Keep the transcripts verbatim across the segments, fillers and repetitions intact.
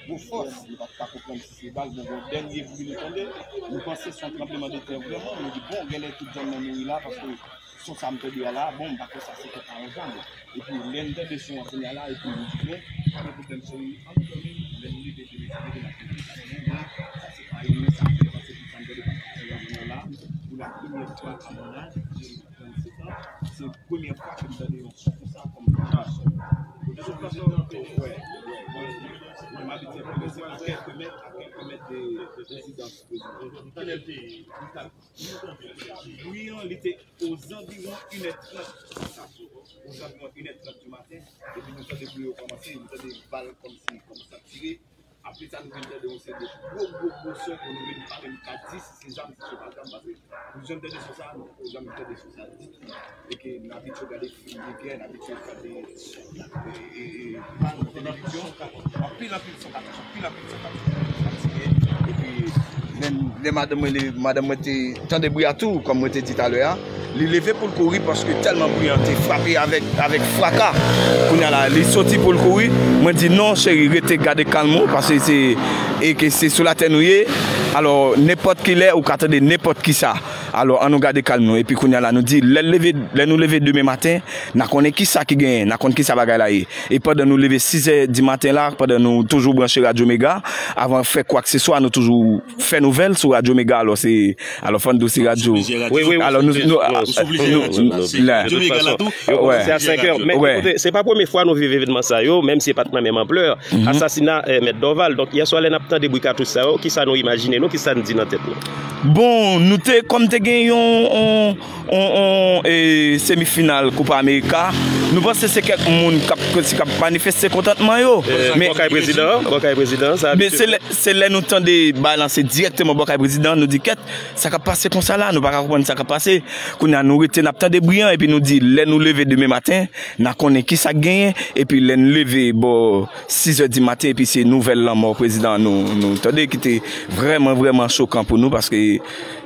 gwo fòs, nou pa t ka konprann si se bal, bon, bon, dènye bri nou tande, nou panse se yon tranblemanntè vrèman, nou di, bon, genlè tout zòn nan mouri la, paske son sa m tande a la, bon, m pa kwè sa se kèk aranjman. Epi, lè n tande son an kounye a la, epi nou di, bon, pa gen pwoblèm, cheri, ann dòmi, lè n leve demen, se demen n ap leve, sa se pa yon sa, se pa se pou sa n tande pa sa la, pou la premyè fwa a mon âge, j'ai trente-sept ans, se premyè fwa ke m tande yon son konsa kòm son. De toute façon, wè, wè, mwen m abitye konprann se a kèlke mèt, a kèlke mèt de rezidans prezidan. Bri an, li te ozanviwon inè trant, ozanviwon inè trant di maten, epi nou tande bri yo kòmanse, nou tande bal kòmsi, kòmanse ap tire. Apre sa, nou vin tande yon seri de gwo, gwo, gwo son ke nou menm pa menm ka di si se zam, si se pa zam, paske nou janm tande son sa, nou poko janm tande son sa ditou. E ke n abitye gade fim de gè, n abitye gade, e, e, e, bal nan televizyon. Anpil, anpil son k ap, anpil, anpil son k ap, k ap tire. Epi, lè, lè madanm mwen, lè madanm mwen te tande bri a tou, kòm mwen te di talè a, li leve pou l kouri paske tèlman bri an te frape avèk, avèk fraka. Kounye a la, li soti pou l kouri. Mwen di, "Non, cheri, rete, gade kalm ou, paske se, e ke se sou latè nou ye. Alò, nenpòt ki lè, ou ka tande nenpòt ki sa. Alò, ann nou gade kalm nou." Epi kounye a la, nou di, lè l leve, lè nou leve demen maten, n a konnen ki sa ki genyen, n a konn ki sa bagay la ye. E pandan nou leve sizè di maten la, pandan nou toujou branche Radyo Mega, avan fè kwakseswa, nou toujou fè nouvèl sou Radyo Mega. Alò, se, alò, fò n di w se radyo. Wi, wi, wi. Alò, nou, nou, nou, nou, la. De toute façon, yo kòmanse a senk è. Men, ekoute, se pa premye fwa nou viv evènman sa yo, menm si e pa t nan menm anplè. Asasina, eh, Mèt Dorval. Donk, yè swa, lè n ap tande bri katouch sa yo, ki sa nou imajine nou, ki sa n di nan tèt nou? Bon, nou te, kòm te gen yon, yon, yon, yon, e, semifinal Copa America, nou panse se kèk moun k ap, k ap manifeste kontantman yo. Eh, men bò kay prezidan, bò kay prezidan, sa men abitye se lè, se lè nou tande bal lan se dirèkteman bò kay prezidan, nou di, "Kèt, sa k ap pase konsa la?" Nou pa ka konprann sa k ap pase. Kounye a, nou rete, n ap tande bri an, epi nou di, lè nou leve demen maten, n a konnen ki sa k genyen, epi lè n leve bò sizè di maten, epi se nouvèl lanmò prezidan an nou, nou tande, ki te vrèman, vrèman chokan pou nou, paske,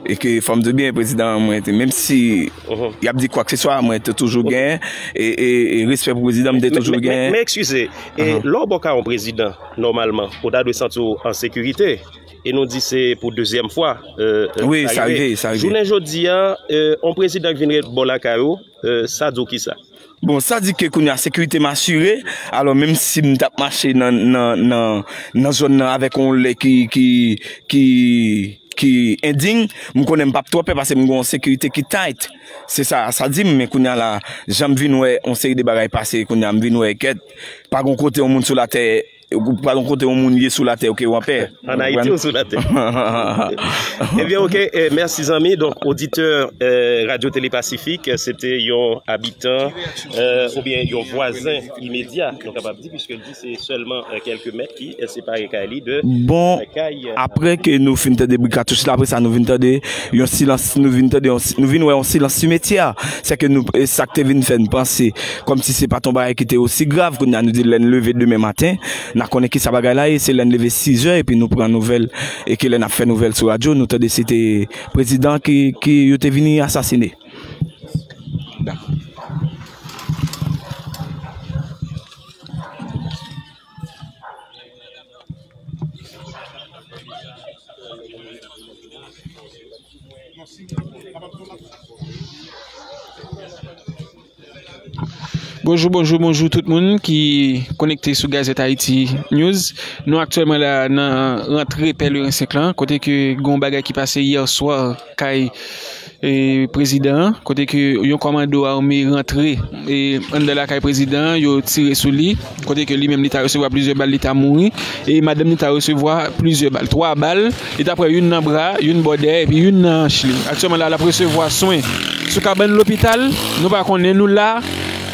e ke, fò m di w byen, prezidan an, mwen te, menm si y ap di kwakseswa, mwen te toujou gen, e, e, e respè pou prezidan, m te toujou gen. Men, men, men, men, men, eskize, e lè w bò kay yon prezidan, nòmalman, ou ta dwe santi w an sekirite. E nou di se pou dezyèm fwa, euh, euh, wi, sa rive, sa rive. Jounen jodi a, euh, yon prezidan ki vin ret bò lakay ou, euh, sa di w ki sa? Bon, sa di ke kounye a sekirite m asire, alò menm si m t ap mache nan, nan, nan, nan zòn nan avèk yon lè ki, ki, ki, ki endiy, m konnen m p ap twò pè paske m gen yon sekirite ki tight. Se sa, sa di m, men kounye a la, jan m vin wè yon seri de bagay pase, kounye a m vin wè kèt, pa gen kote yon moun sou latè, pa gen kote yon moun ye sou latè ke w anpè. An Ayiti ou sou latè. Ebyen, oke, eh, mèsi zanmi. Donk, oditè, eh, Radyo Tele Pasifik, se te yon abitan, eh, oubyen yon vwazen imedya, nou kapab di, piske l di se sèlman, eh, kèlke mèt ki, eh, separe kay li de, bon, eh, kay, eh, apre ke nou fin tande bri katouch la, apre sa nou vin tande yon silans, nou vin tande yon si-, nou vin wè yon silans simetyè. Se ke nou, e sa k te vin fè n panse kòmsi se pa t yon bagay ki te osi grav. Kounye a nou di lè n leve demen maten, n a konnen ki sa bagay la ye, se lè n leve sizè epi nou pran nouvèl, e ke lè n ap fè nouvèl sou radyo, nou tande se te prezidan ki, ki yo te vini asasine. Dakò. Bonjou, bonjou, bonjou tout moun ki konekte sou Gazette Haïti News. Nou aktyèlman la nan rantre Pèleren senk lan, kote ke gen yon bagay ki pase yè swa kay, e, prezidan an, kote ke yon kòmando ame rantre, e, anndan lakay prezidan an, yo tire sou li, kote ke li menm li ta resevwa plizyè bal, li ta mouri, e madanm li ta resevwa plizyè bal, twa bal, li ta pran youn nan bra, youn bò dèyè, epi youn nan anch li. Aktyèlman la, l ap resevwa swen sou kabann lopital. Nou pa konnen, nou la,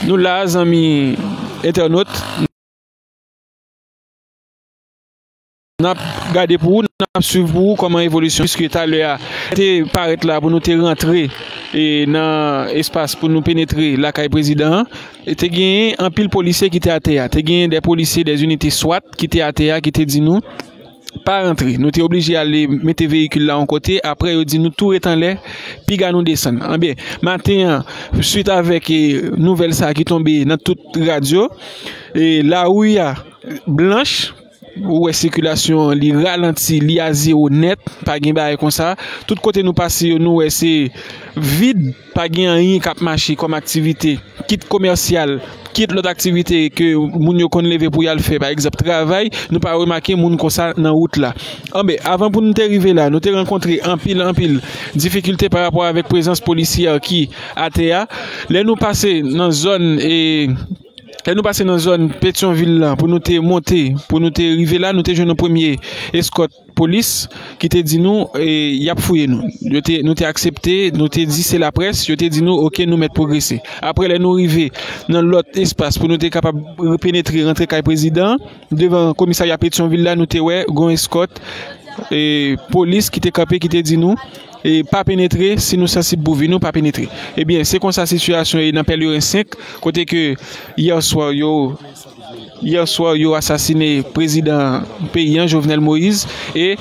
nou la, zanmi entènot. N ap gade pou ou, n ap swiv pou ou kòman evolisyon, piske talè a te parèt la pou nou te rantre, e, nan espas pou nou penetre lakay prezidan an. E te genyen anpil polisye ki te atè a. Te genyen de polisye, de inite swat ki te atè a, ki te di nou pa rantre. Nou te oblije ale mete veyikil la yon kote. Apre, yo di nou tou ret anlè, piga nou desann. Anben, maten an, swit avèk, e, nouvèl sa a ki tonbe nan tout radyo, e, lari a blanch, Ou wè sikilasyon an, li ralanti, li a zewo nèt, pa gen bagay konsa. Tout kote nou pase yo, nou wè se vid, pa gen anyen k ap mache kòm aktivite, kit komèsyal, kit lòt aktivite ke moun yo konn leve pou y al fè, pa egzanp, travay, nou pa remake moun konsa nan wout la. Anben, avan pou nou te rive la, nou te rankontre anpil, anpil difikilte pa rapò avèk prezans polisyè ki atè a. Lè nou pase nan zòn, e, lè nou pase nan zòn Petyonvil la, pou nou te monte, pou nou te rive la, nou te jwenn yon premye eskòt polis ki te di nou, e, y ap fouye nou. Yo te, nou te aksepte, nou te di se laprès, yo te di nou, oke, nou mèt pwogrese. Apre, lè nou rive nan lòt espas pou nou te kapab penetre, rantre kay prezidan, devan komisarya Petyonvil la, nou te wè gon eskòt, e, polis ki te kanpe, ki te di nou, e, pa penetre, si nou sansib pou vi nou, pa penetre. Ebyen, se konsa sitiyasyon ye nan Pèleren senk, kote ke yè swa yo, yè swa yo asasine prezidan peyi an, Jovenel Moïse, e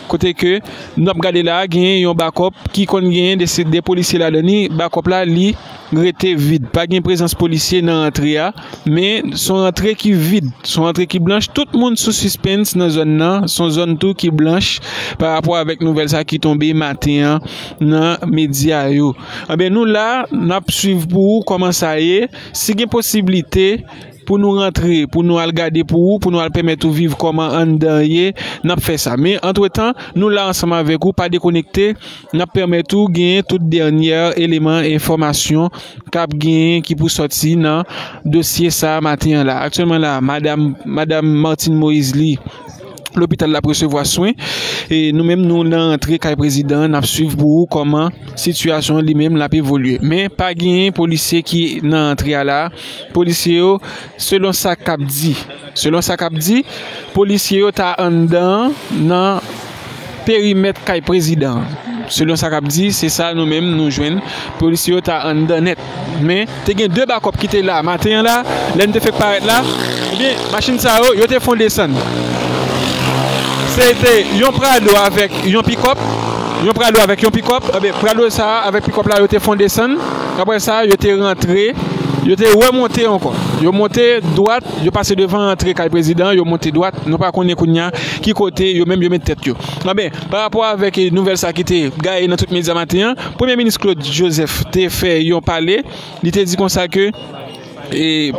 kote ke n ap gade la a, genyen yon bakòp ki konn genyen de, de polisye ladan li, bakòp la, li rete vid. Pa gen prezans polisye nan rantre a, men s on rantre ki vid, s on rantre ki blanch. Tout moun sou sispens nan zòn nan, s on zòn tou ki blanch pa rapò avèk nouvèl sa ki tonbe maten an nan medya yo. Anben, nou la, n ap swiv pou ou kòman sa ye. Si gen posiblite pou nou rantre, pou nou al gade pou ou, pou nou al pèmèt ou viv kòman anndan ye, n ap fè sa. Men, antretan, nou la ansanm avèk ou, pa dekonekte, n ap pèmèt ou genyen tout dènyè eleman enfòmasyon k ap genyen ki pou sòti nan dosye sa a maten an la. Aktyèlman la, madam, madam Martine Moïse li lopital l ap resevwa swen. E nou menm, nou nan rantre kay prezidan an, n ap swiv pou ou kòman sitiyasyon an li menm l ap evolye. Men pa genyen polisye ki nan rantre a la. Polisye yo, selon sa k ap di, selon sa k ap di, polisye yo ta anndan an nan perimèt kay prezidan an. Selon sa k ap di, se sa nou menm nou jwenn. Polisye yo ta anndan nèt. Men, te gen de bakòp ki te la maten an la, lè n te fèk parèt la. Ebyen, machin sa yo, yo te fè yon desann. Se te yon Prado avèk yon pikòp. Yon Prado avèk yon pikòp. Ebyen, Prado sa a avèk pikòp la, yo te fè yon desann. Apre sa, yo te rantre, yo te remonte ankò. Yo monte dwat, yo pase devan antre kay prezidan, yo monte dwat. Nou pa konnen kounye a ki kote yo menm yo met tèt yo. Anben, pa rapò avèk, eh, nouvèl sa ki te gaye nan tout medya maten an, Premye Minis Claude Joseph te fè yon pale, li te di konsa ke, e,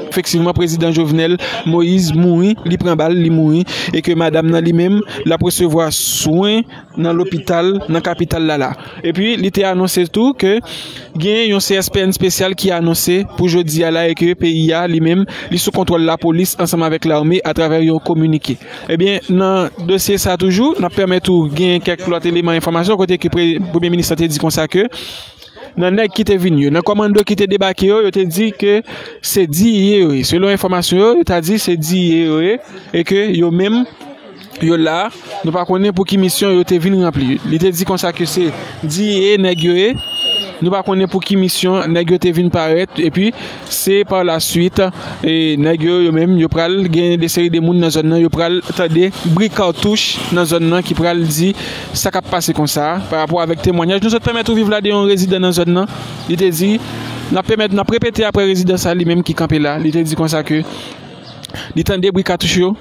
efektivman, prezidan Jovenel Moïse mouri, li pran bal, li mouri, e ke madanm nan li menm, l ap resevwa swen nan lopital, nan kapital la la. Epi, li te anonse tou ke gen yon C S P N espesyal ki anonse pou jodi a la e ke peyi a, li menm, li sou kontwòl lapolis ansanm avèk lame atravè yon kominike. Ebyen, nan dosye sa toujou, n ap pèmèt ou gen kèk lòt eleman enfòmasyon kote ke pre-, Premye Minis lan te di konsa ke nan nèg ki te vin yo, nan kòmando ki te debake yo, yo te di ke se D E A yo ye. Selon enfòmasyon yo, yo ta di se D E A yo ye, e ke yo menm, yo la, nou pa konnen pou ki misyon yo te vin ranpli. Li te di konsa ke se D E A nèg yo ye, nou pa konnen pou ki misyon nèg yo te vin parèt, epi se pa la swit, e nèg yo, yo menm, yo pral gen de seri de moun nan zòn nan, yo pral tande bri katouch nan zòn nan ki pral di sa k ap pase konsa, pa rapò avèk temwanyaj nou sot pèmèt ou viv la de yon rezidan nan zòn nan. Li te di, n ap pèmèt, n ap repete apre rezidan sa li menm ki kanpe la, li te di konsa ke li tande bri katouch yo,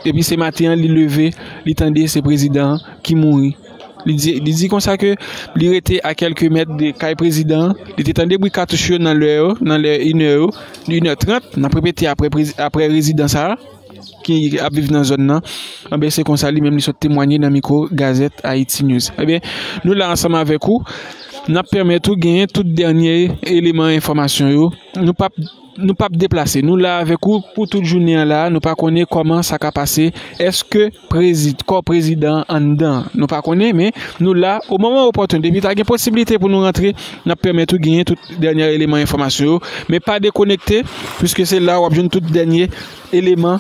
epi se maten an, li leve, li tande se prezidan an ki mouri. Li di, li di konsa ke li rete a kèlke mèt de kay prezidan an, li te tande bri katouch yo nan lè yo, nan lè inè yo, inè trant, n ap repete apre prezi-, apre rezidan sa a, ki ap viv nan zòn nan. Anben, se konsa li menm li sot temwanye nan mikwo Gazette Haïti News. Ebyen, nou la ansanm avèk ou, n ap pèmèt ou genyen tout dènye eleman enfòmasyon yo. Nou p ap, nou p ap deplase. Nou la avèk ou pou tout jounen an la. Nou pa konnen kòman sa ka pase. Èske prezi-, kò prezidan an anndan? Nou pa konnen, men nou la. O moman opòtèn, depi ta gen posiblite pou nou rantre, n ap pèmèt ou genyen tout dènye eleman enfòmasyon yo. Men pa dekonekte, piske se la w ap jwenn tout dènye eleman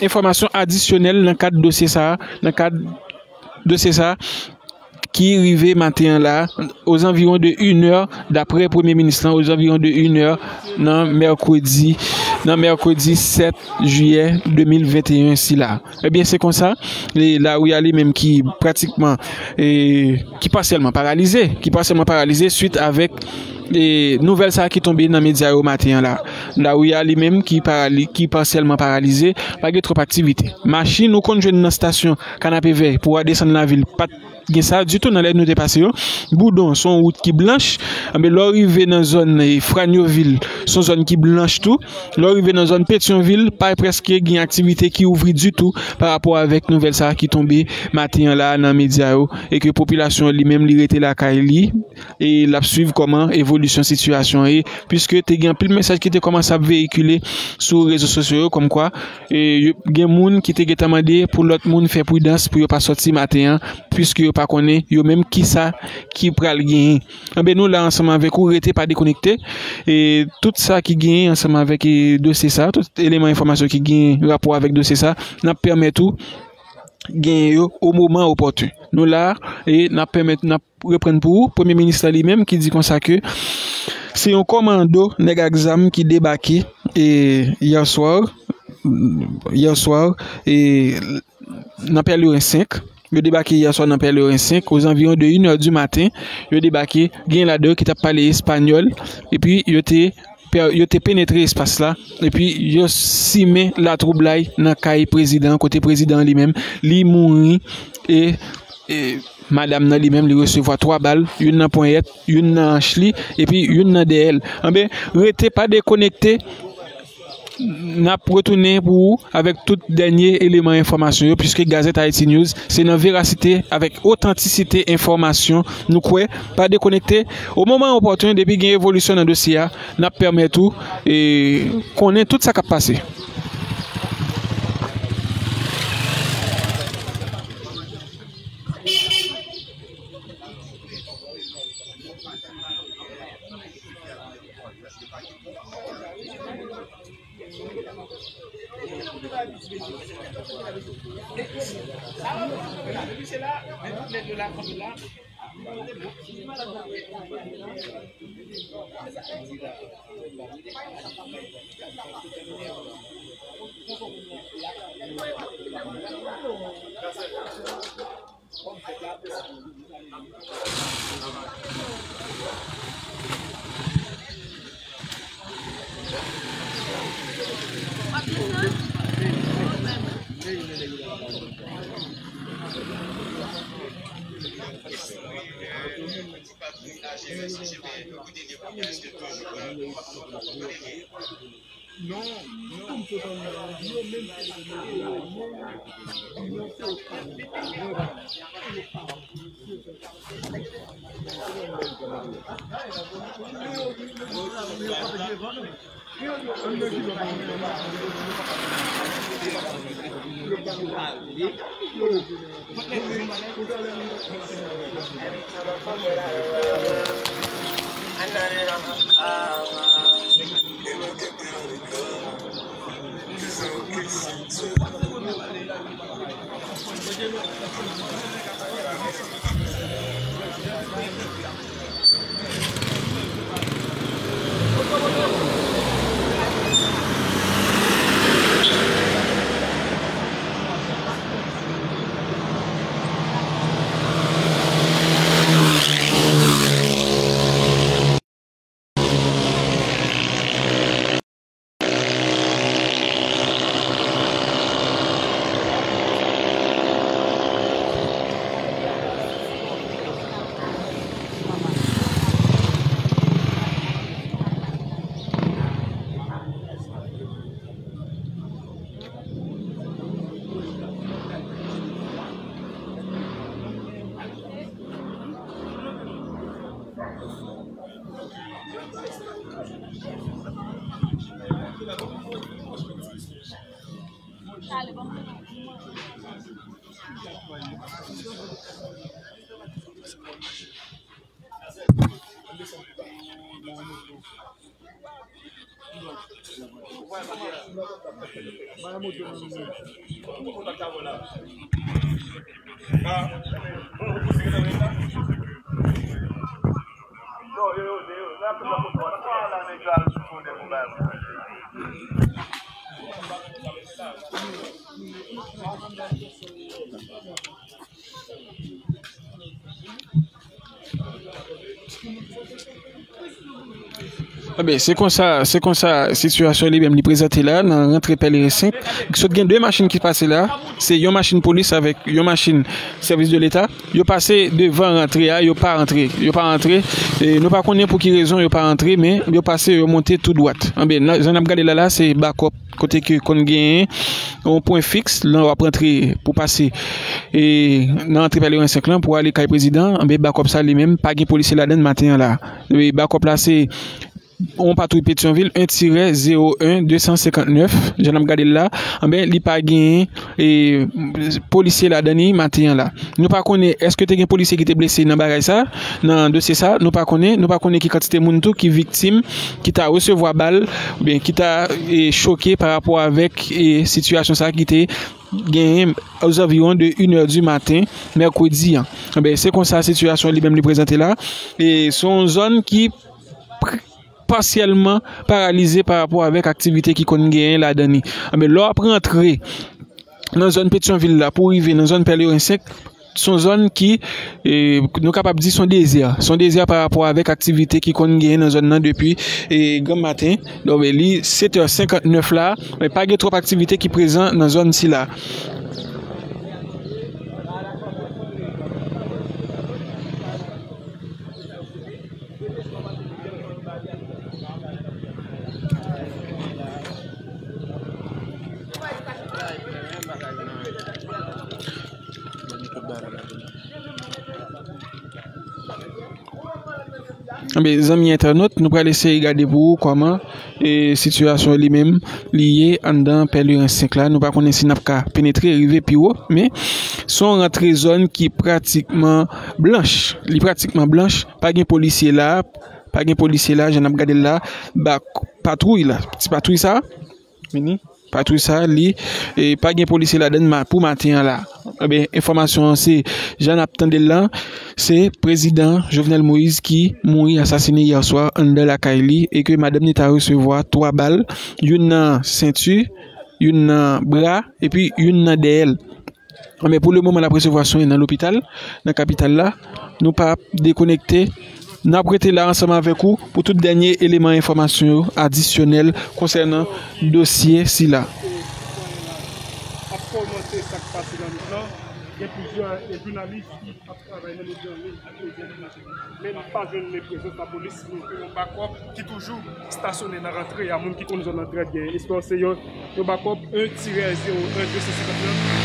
enfòmasyon adisyonèl nan kad dosye sa a, nan kad dosye sa a ki rive maten an la, ozanviwon de inè, daprè Premye Minis lan, ozanviwon de inè nan mèkredi, nan mèkredi sèt jiyè de mil venteyen sila. Ebyen, se konsa, e lari a li menm ki pratikman, e, ki pasyèlman paralize, ki pasyèlman paralize swit avèk e nouvèl sa a ki tonbe nan medya yo maten an la. Lari a li menm ki parali-, ki pasyèlman paralize, pa gen twòp aktivite. Machin ou konn jwenn nan estasyon Kanapevè pou w a desann lavil, pa t gen sa ditou nan lè nou te pase yo. Boudon, se yon wout ki blanch. Enben, lè w rive nan zòn, e, Franyovil, se yon zòn ki blanch tou. Lè w rive nan zòn Petyonvil, pa prèske gen aktivite ki ouvri ditou pa rapò avèk nouvèl sa a ki tonbe maten an la nan medya yo, e ke popilasyon an li menm li rete lakay li, e l ap swiv kòman evolisyon sitiyasyon an ye, piske te gen anpil mesaj ki te kòmanse ap veyikile sou rezo sosyo yo, kòmkwa, e, yo, gen moun ki te gentan mande pou lòt moun fè pridans pou yo pa sòti maten an, piske yo pa konnen yo menm kisa ki pral genyen. Enben, nou la ansanm avèk ou, rete pa dekonekte. E tout sa ki genyen ansanm avèk, e, dosye sa, tout eleman enfòmasyon ki genyen rapò avèk dosye sa, n ap pèmèt ou genyen yo o moman opòten. Nou la, e n ap pèmèt, n ap reprann pou ou. Premye minis la li menm ki di konsa ke se yon kòmando nèg ak zam ki debake, e, yè swa, yè swa, e, nan Pèleren senk. Yo debake yè swa nan Pèleren senk, ozanviwon de inè di maten. Yo debake, gen ladan yo ki t ap pale espanyòl, epi yo te, yo te penetre espas la, epi yo simen latwoublay nan kay prezidan an, kote prezidan an li menm, li mouri, e, e madanm nan li menm, li resevwa twa bal, youn nan ponyèt, youn nan anch li, epi youn nan dèyè l. Enben, rete pa dekonekte. N ap retounen pou ou avèk tout dènye eleman enfòmasyon yo, piske Gazèt Haiti News, se nan verasite avèk otantisite enfòmasyon nou kwè. Pa dekonekte. O moman opòten, depi gen evolisyon nan dosye a, n ap pèmèt ou, e, konnen tout sa k ap pase. Enben, se konsa, se konsa sitiyasyon li menm li prezante la nan rantre Pèleren senk. Sot gen de machin ki pase la, se yon machin polis avèk yon machin sèvis de leta. Yo pase devan rantre a, yo pa rantre. Yo pa rantre. E nou pa konnen pou ki rezon yo pa rantre, men yo pase, yo monte tou dwat. Enben, nan, jan n ap gade la, la, se bakòp kote ke konn genyen yon pwen fiks, lè w ap rantre pou pase, e, nan rantre Pèleren senk lan pou ale kay prezidan, enben, bakòp sa li menm, pa gen polisye ladan l maten an la. E, bakòp la, se yon patwouy Petyonvil, en tirè zewo en de san senkant nèf, jan n ap gade l la, enben, li pa genyen, e, polisye ladan li maten an la. Nou pa konnen èske te gen polisye ki te blese nan bagay sa, nan dosye sa, nou pa konnen, nou pa konnen ki kantite moun tou ki viktim, ki ta resevwa bal, oubyen ki ta, e, choke pa rapò avèk, e, sitiyasyon sa ki te genyen ozanviwon de inè di maten mèkredi an. Enben, se konsa sitiyasyon li menm li prezante la. E se yon zòn ki pr-, pasyèlman paralize pa rapò avèk aktivite ki konn genyen ladan li. Enben, lè w ap rantre nan zòn Petyonvil la pou rive nan zòn Pèleren senk, se yon zòn ki, e, nou kapab di se yon dezè. Se yon dezè pa rapò avèk aktivite ki konn genyen nan zòn nan depi, e, granm maten. Donk, li sèt è senkant nèf la, men pa gen twòp aktivite ki prezan nan zòn sila. Enben, zanmi entènot, nou pral eseye gade pou ou kòman, e, sitiyasyon li menm li ye anndan Pèleren senk la. Nou pa konnen si n ap ka penetre, rive pi wo, men se yon rantre zòn ki pratikman blanch. Li pratikman blanch, pa gen polisye la, pa gen polisye la, jan n ap gade l la, ba patwouy la, ti patwouy sa, vini. Patwouy sa, li, e, pa gen polisye ladan l ma-, pou maten an la. Enben, enfòmasyon an se, jan n ap tande l lan, se prezidan Jovenel Moïse ki mouri asasine yè swa anndan lakay li e ke madanm li ta resevwa twa bal, youn nan senti, youn nan bra, epi youn nan dèyè l. Men pou le moman, l ap resevwa swen nan lopital, nan kapital la. Nou p ap dekonekte. N ap rete la ansanm avèk ou pou tout dènye eleman enfòmasyon yo adisyonèl konsènan dosye sila. Ap kòmante sa k pase nan nich lan. Gen plizyè jounalis ki ap travay nan medya yo, men pa jwenn prezans lapolis. Nou gen yon bakòp ki toujou stasyone nan rantre a. Moun ki konn zòn nan trè byen, espè se yon, yon bakòp en tirè zewo en de san senkant nèf.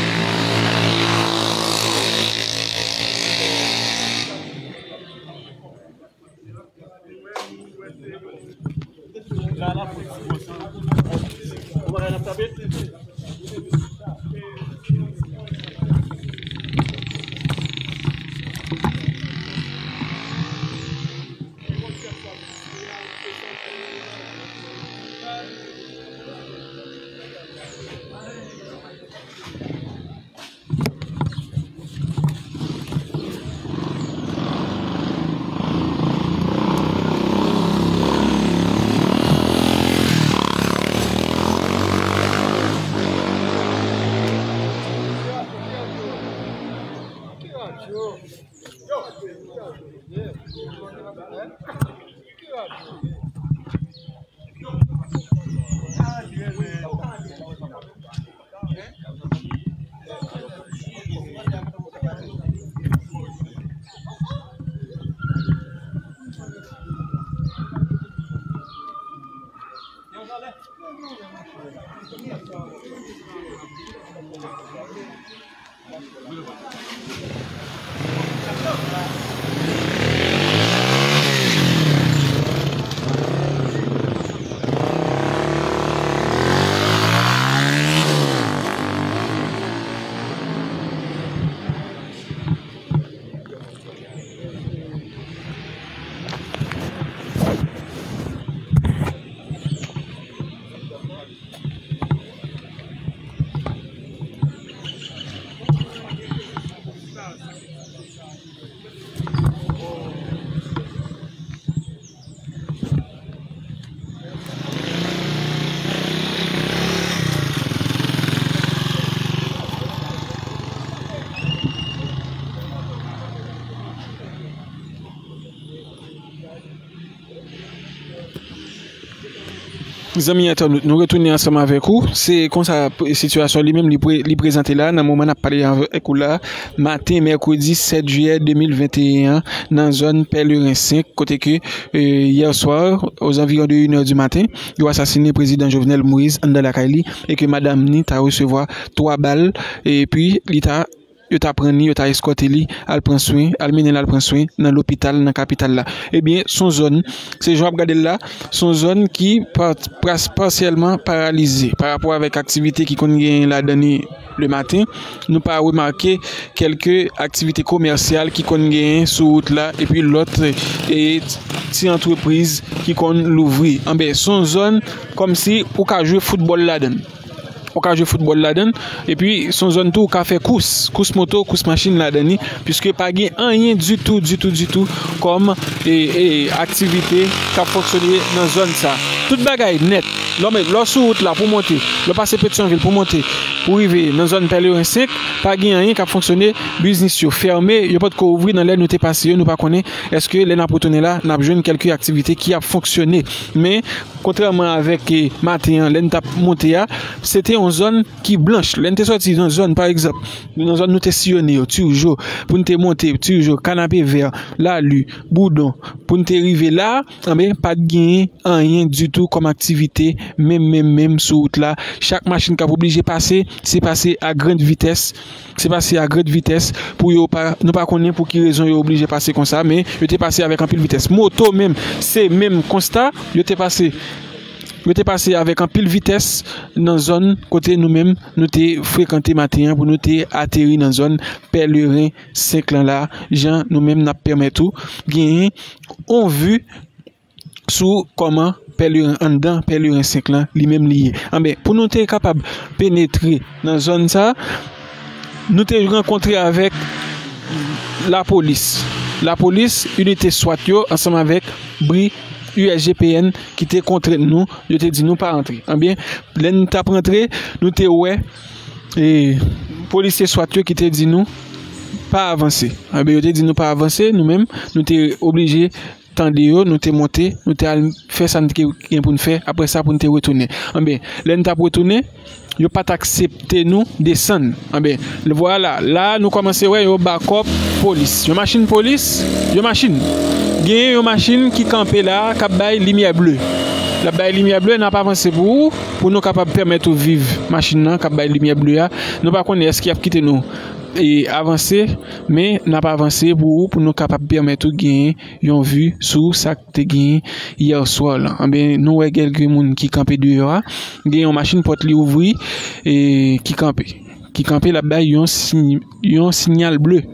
Zanmi entènot, nou retounen ansanm avèk ou. Se konsa p-, sitiyasyon li menm li pre-, li prezante la nan moman n ap pale avèk ou la, maten mèkredi sèt jiyè de mil venteyen an, nan zòn Pèleren senk, kote ke, e, yè swa, ozanviwon de inè di maten, yo asasinen prezidan Jovenel Moïse anndan lakay li e ke madanm ni ta resevwa twa bal, epi li ta yo ta pran li, yo ta eskòte li al pran swen, al mennen l al pran swen nan lopital nan kapital la. Ebyen, s on zòn, se jan w ap gade l la, s on zòn ki pa-, pras-, pasyèlman paralize pa rapò avèk aktivite ki konn genyen ladan li lematen. Nou pa remake kèlke aktivite komèsyal ki konn genyen sou wout la, epi lòt, e, ti antrepriz ki konn louvri. Anben, s on zòn kòmsi ou ka jwe foutbòl ladan l. Ou ka jwe foutbòl ladan l. Epi, s on zòn tou ou ka fè kous, kous moto, kous machin ladan li, piske pa gen anyen ditou, ditou, ditou kòm, e, e, aktivite k ap fonksyone nan zòn sa. Tout bagay nèt. Lè w met, lè w sou wout la pou w monte, lè w pase Petyonvil pou w monte, pou w rive nan zòn Pèleren senk, pa gen anyen k ap fonksyone, biznis yo fèmen, yo potko ouvri nan lè nou te pase yo, nou pa konnen èske lè n ap retounen la, n ap jwenn kèlke aktivite ki ap fonksyone. Men, kontrèman avèk, e, maten an, lè n t ap monte a, se te yon zòn ki blanch. Lè n te sòti nan zòn, pa egzanp, nan zòn nou te siyone yo, Tijo, pou n te monte, Tijo, Kanapevè, Lali, Boudon, pou n te rive la, anben, pa t genyen anyen ditou kòm aktivite, menm, menm, menm sou wout la. Chak machin k ap oblije pase, se pase a grande vitès. Se pase a grande vitès pou yo pa, nou pa konnen pou ki rezon yo oblije pase konsa, men yo te pase avèk anpil vitès. Moto menm, se menm konsta, yo te pase, yo te pase avèk anpil vitès nan zòn kote nou menm, nou te frekante maten an pou nou te ateri nan zòn Pèleren senk lan la, jan nou menm n ap pèmèt ou genyen on vi sou kòman Pèleren, anndan Pèleren senk lan, li menm li ye. Anben, pou nou te kapab penetre nan zòn sa, nou te rankontre avèk lapolis. Lapolis, inite swat yo, ansanm avèk bri U S G P N ki te kontre nou, yo te di nou pa rantre. Anben, lè n t ap rantre, nou te wè, e, polisye swat yo ki te di nou pa avanse. Anben, yo te di nou pa avanse, nou menm, nou te oblije tande yo, nou te monte, nou te al fè sa n te gen pou n fè, apre sa pou n te retounen. Anben, lè n t ap retounen, yo pa t aksepte nou desann. Anben, vwala, la nou kòmanse wè yo ba kòb polis. Yon machin polis, yon machin. Genyen yon machin ki kanpe la, k ap bay limyè ble. L ap bay limyè ble, n ap avanse pou ou, pou nou kapab pèmèt ou viv machin nan k ap bay limyè ble a. Nou pa konnen èske y ap kite nou, e, avanse, men n ap avanse pou ou, pou nou kapab pèmèt ou genyen yon vi sou sa k te genyen yè swa lan. Anben, nou wè kèlke moun ki kanpe deyò a. Gen yon machin pòt li ouvri, e, ki kanpe. Ki kanpe, l ap bay yon siy-, yon siyal ble.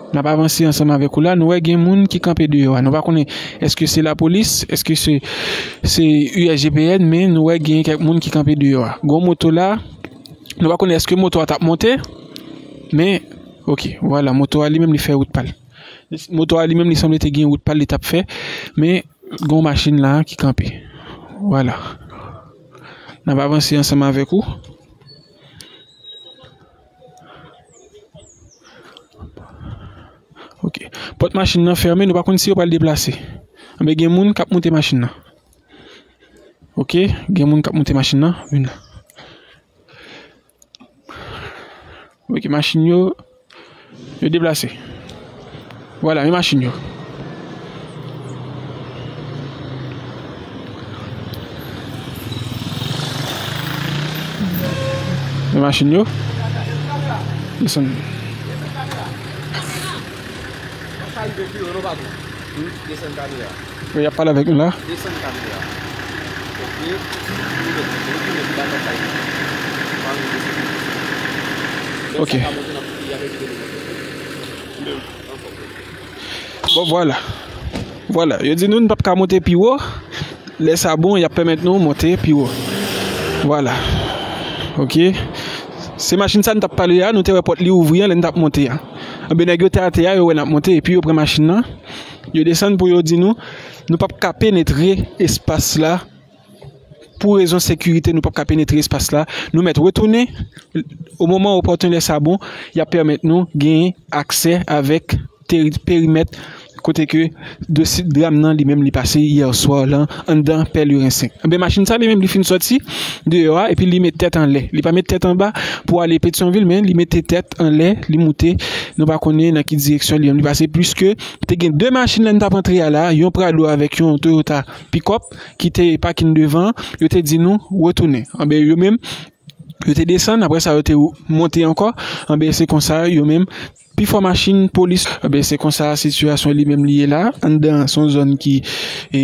N ap avanse ansanm avèk ou la. Nou wè gen moun ki kanpe deyò a. Nou pa konnen èske se lapolis, èske se, se U S G P N, men nou wè gen kèk moun ki kanpe deyò a. Gon moto la, nou pa konnen èske moto a t ap monte, men, oke, vwala, moto a li menm li fè wout pa l. Moto a li menm li sanble te gen wout pa l li t ap fè, men gon machin la ki kanpe. Vwala. N ap avanse ansanm avèk ou. Oke. Pòt machin nan fèmen, nou pa konn si yo pral deplase. Anben, gen moun k ap monte machin nan. Oke, gen moun k ap monte machin nan. Vin la. Oke, machin yo, yo deplase. Vwala, men machin yo. Men machin yo. Desann. Desann kamera. Wi, y ap pale avèk nou la. Desann kamera. Oke. Bon, vwala. Vwala. Yo di nou, n p ap ka monte pi wo. Lè sa bon, y ap pèmèt nou monte pi wo. Vwala. Oke. Se machin sa n t ap pale a, nou te wè pòt li ouvri an lè n t ap monte a. Anben, nèg yo te atè a, yo wè n ap monte, epi yo pran machin nan. Yo desann pou yo di nou, nou p ap ka penetre espas la. Pou rezon sekirite, nou p ap ka penetre espas la. Nou mèt retounen. O moman opòtin, lè sa bon, y ap pèmèt nou gen aksè avèk teri-, perimèt kote ke dosi-, dram nan li menm li pase yè swa lan anndan Pèleren senk. Anben, machin sa li menm li fin sòti deyò a epi li met tèt anlè. Li pa met tèt anba pou ale Petyonvil, men li mete tèt anlè, li moute. Nou pa konnen nan ki direksyon li menm li pase, pliske te gen de machin lè n t ap antre a la, yon Prado avèk yon Toyota pikòp ki te pakin devan, yo te di nou retounen. Anben, yo menm, yo te desann, apre sa, yo te monte ankò. Anben, se konsa, yo menm, pifò machin polis, anben, se konsa sitiyasyon li menm li ye la. Anndan, se yon zòn ki, e,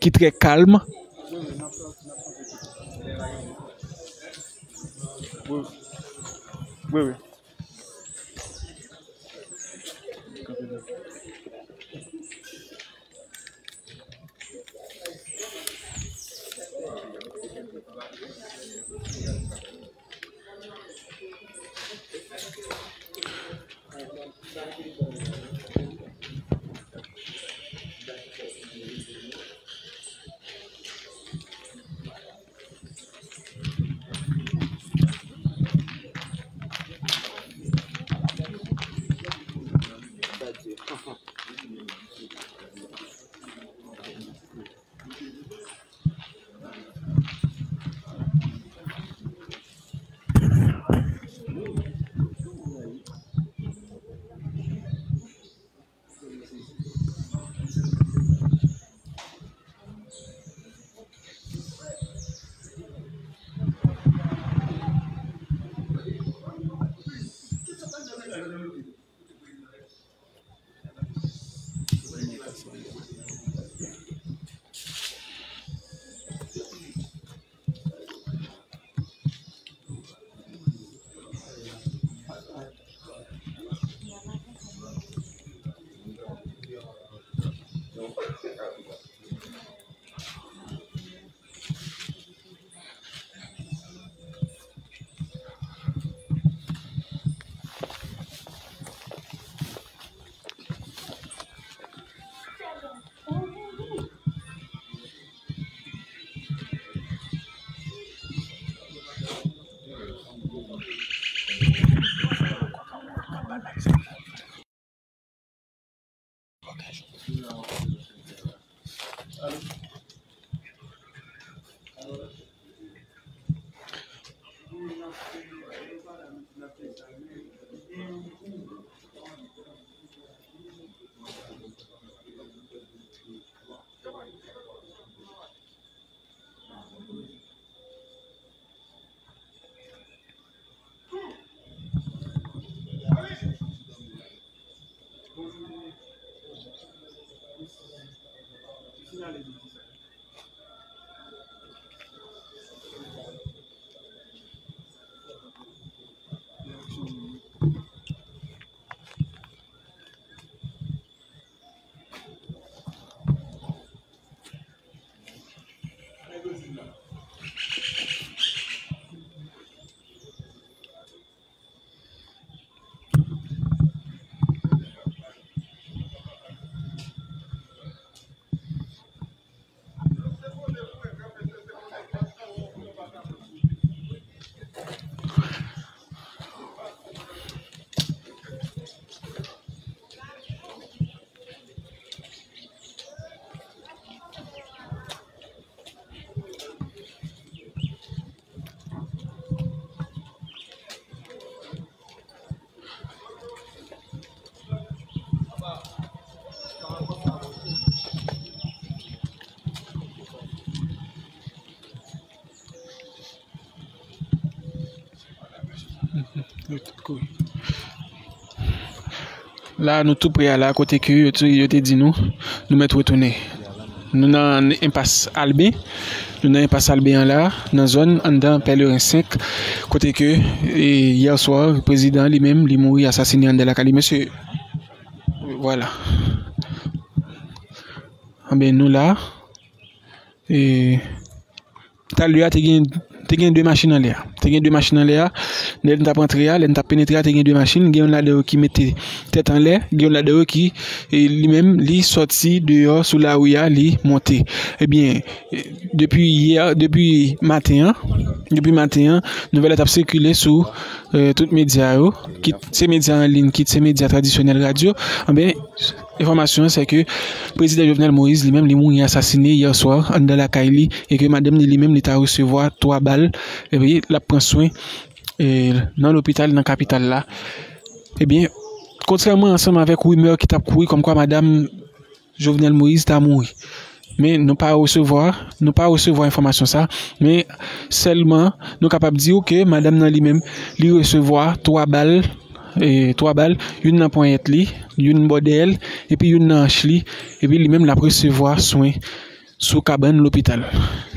ki trè kalm. Wi, wi. La, nou tou pre a la, kote ke yo te, yo te di nou, nou mèt retounen. Nou nan enpas Alben. Nou nan enpas Alben an la, nan zòn anndan Pèleren senk, kote ke, e, yè swa, prezidan li menm, li mouri asasinen anndan lakay li. Mesye, vwala. Anben, nou la. E, talè a, te gen, te gen de machin anlè a. Te gen de machin anlè a. Lè n t ap antre a, lè n t ap penetre a, te gen de machin. Gen youn ladan yo ki mete tèt anlè, gen youn ladan yo ki, e, li menm, li sòti deyò sou lari a, li monte. Ebyen, e, depi yè, depi maten an, depi maten an, nouvèl la t ap sikile sou, e, tout medya yo, kit se medya an liy, kit se medya tradisyonèl, radyo. Anben, enfòmasyon an, se ke prezidan Jovenel Moïse, li menm, li mouri asasine yè swa anndan lakay li, e ke madanm li, li menm, li ta resevwa twa bal, epi l ap pran swen, e, nan lopital, nan kapital la. Ebyen, kontrèman ansanm avèk rimè ki t ap kouri kòmkwa madanm Jovenel Moïse ta mouri. Men nou pa resevwa, nou pa resevwa enfòmasyon sa, men sèlman nou kapab di w ke madanm nan li menm, li resevwa twa bal, e, twa bal, youn nan ponyèt li, youn bò dèyè l, epi youn nan anch li, epi li menm l ap resevwa swen sou kabann lopital.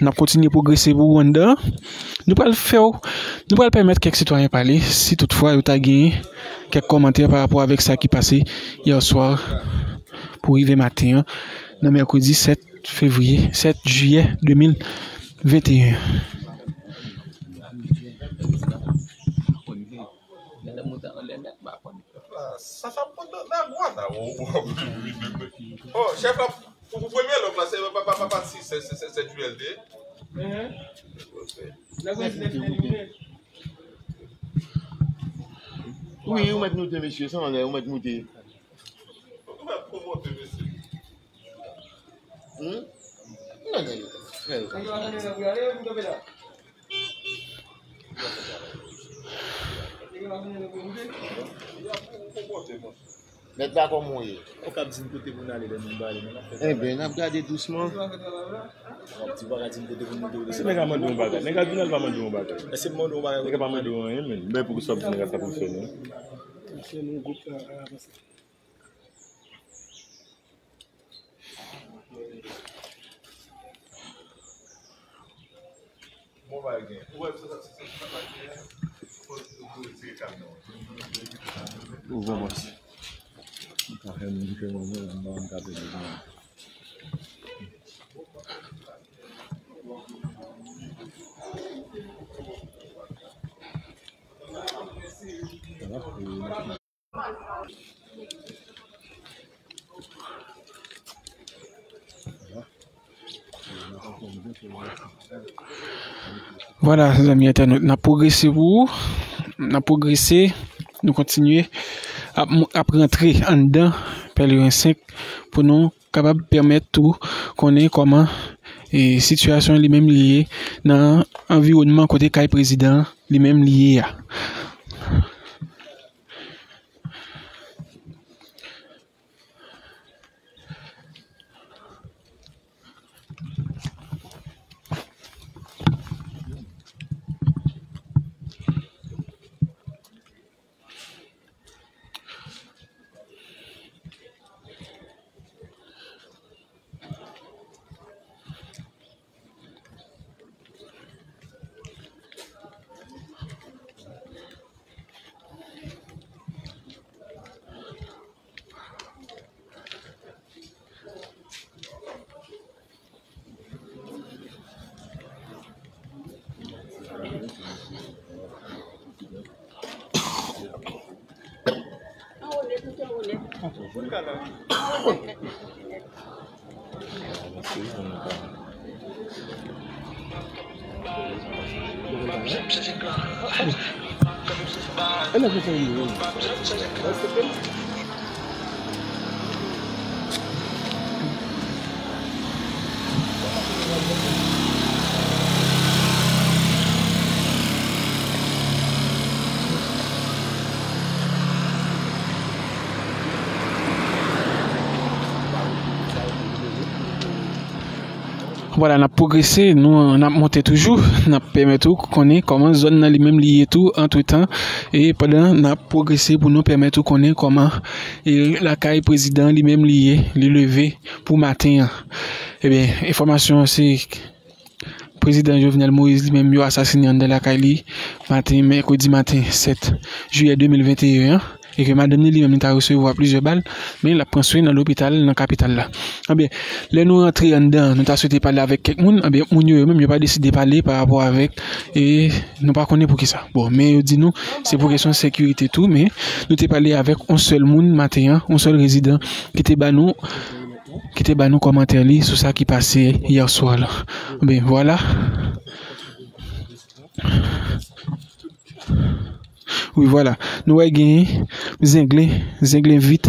N ap kontinye pwogrese pou ou anndan. Nou pral fè w, nou pral pèmèt kèk sitwayen pale, si toutfwa yo ta genyen kèk kòmantè pa rapò avèk sa ki pase yè swa pou rive maten an, nan mèkredi sèt fevriye, sèt jiyè de mil venteyen. Sa, sa pran nan, nan gwa, nan. Oh, chèf la, pou, pou premye lòt la, se pa, pa, pa, pa, si, se, se, se, se duel de. Wi, ou mèt moute, mesye, san anlè, ou mèt moute. Ou mèt moute, mesye. Hmm? Non, non, non. Frè, mèt la kòman w ye? Ou kab di n kote pou n ale lè nou ba ale nan afè. Enben, n ap gade dousman. Ou kab di, ou pa ka di n kote pou n moute. Si nèg la mande yon bagay, nèg la vin al pa mande yon bagay. Èske m mande yon bagay? Nèg la pa mande yon anyen, men. Men pou sa, nèg la sa pou fè, non? Mesye, nou gwoup la avanse. Ou bon, bòs. Ou ka fè moun fè moun, mwen, mwen, mwen, mwen ka pede moun. Vwala, zanmi entènot, n ap pwogrese pou ou. N ap pwogrese. Nou kontinye ap, ap rantre anndan Pèleren senk pou nou kapab pèmèt ou konnen kòman, e, sitiyasyon li menm li ye nan anviwònman kote kay prezidan li menm li ye a. Vwala, n ap pwogrese, nou, n ap monte toujou, n ap pèmèt ou konnen kòman zòn nan li menm li ye tou, antretan, e pandan n ap pwogrese pou nou pèmèt ou konnen kòman, e, lakay prezidan li menm li ye, li leve pou maten an. Ebyen, enfòmasyon an se prezidan Jovenel Moïse li menm yo asasine anndan lakay li maten, mèkredi maten sèt jiyè de mil venteyen an. e ke madanm li, li menm, li ta resevwa plizyè bal, men l ap pran swen nan lopital nan kapital la. Anben, lè nou rantre anndan, nou ta swete pale avèk kèk moun, anben, moun yo, yo menm, yo pa deside pale pa rapò avèk, e nou pa konnen poukisa. Bon, men yo di nou, se pou kesyon sekirite tou, men nou te pale avèk yon sèl moun maten an, yon sèl rezidan ki te ba nou, ki te ba nou kòmantè li sou sa ki pase yè swa la. Anben, vwala. Wi, vwala. Nou wè gen zenglen, zenglen vit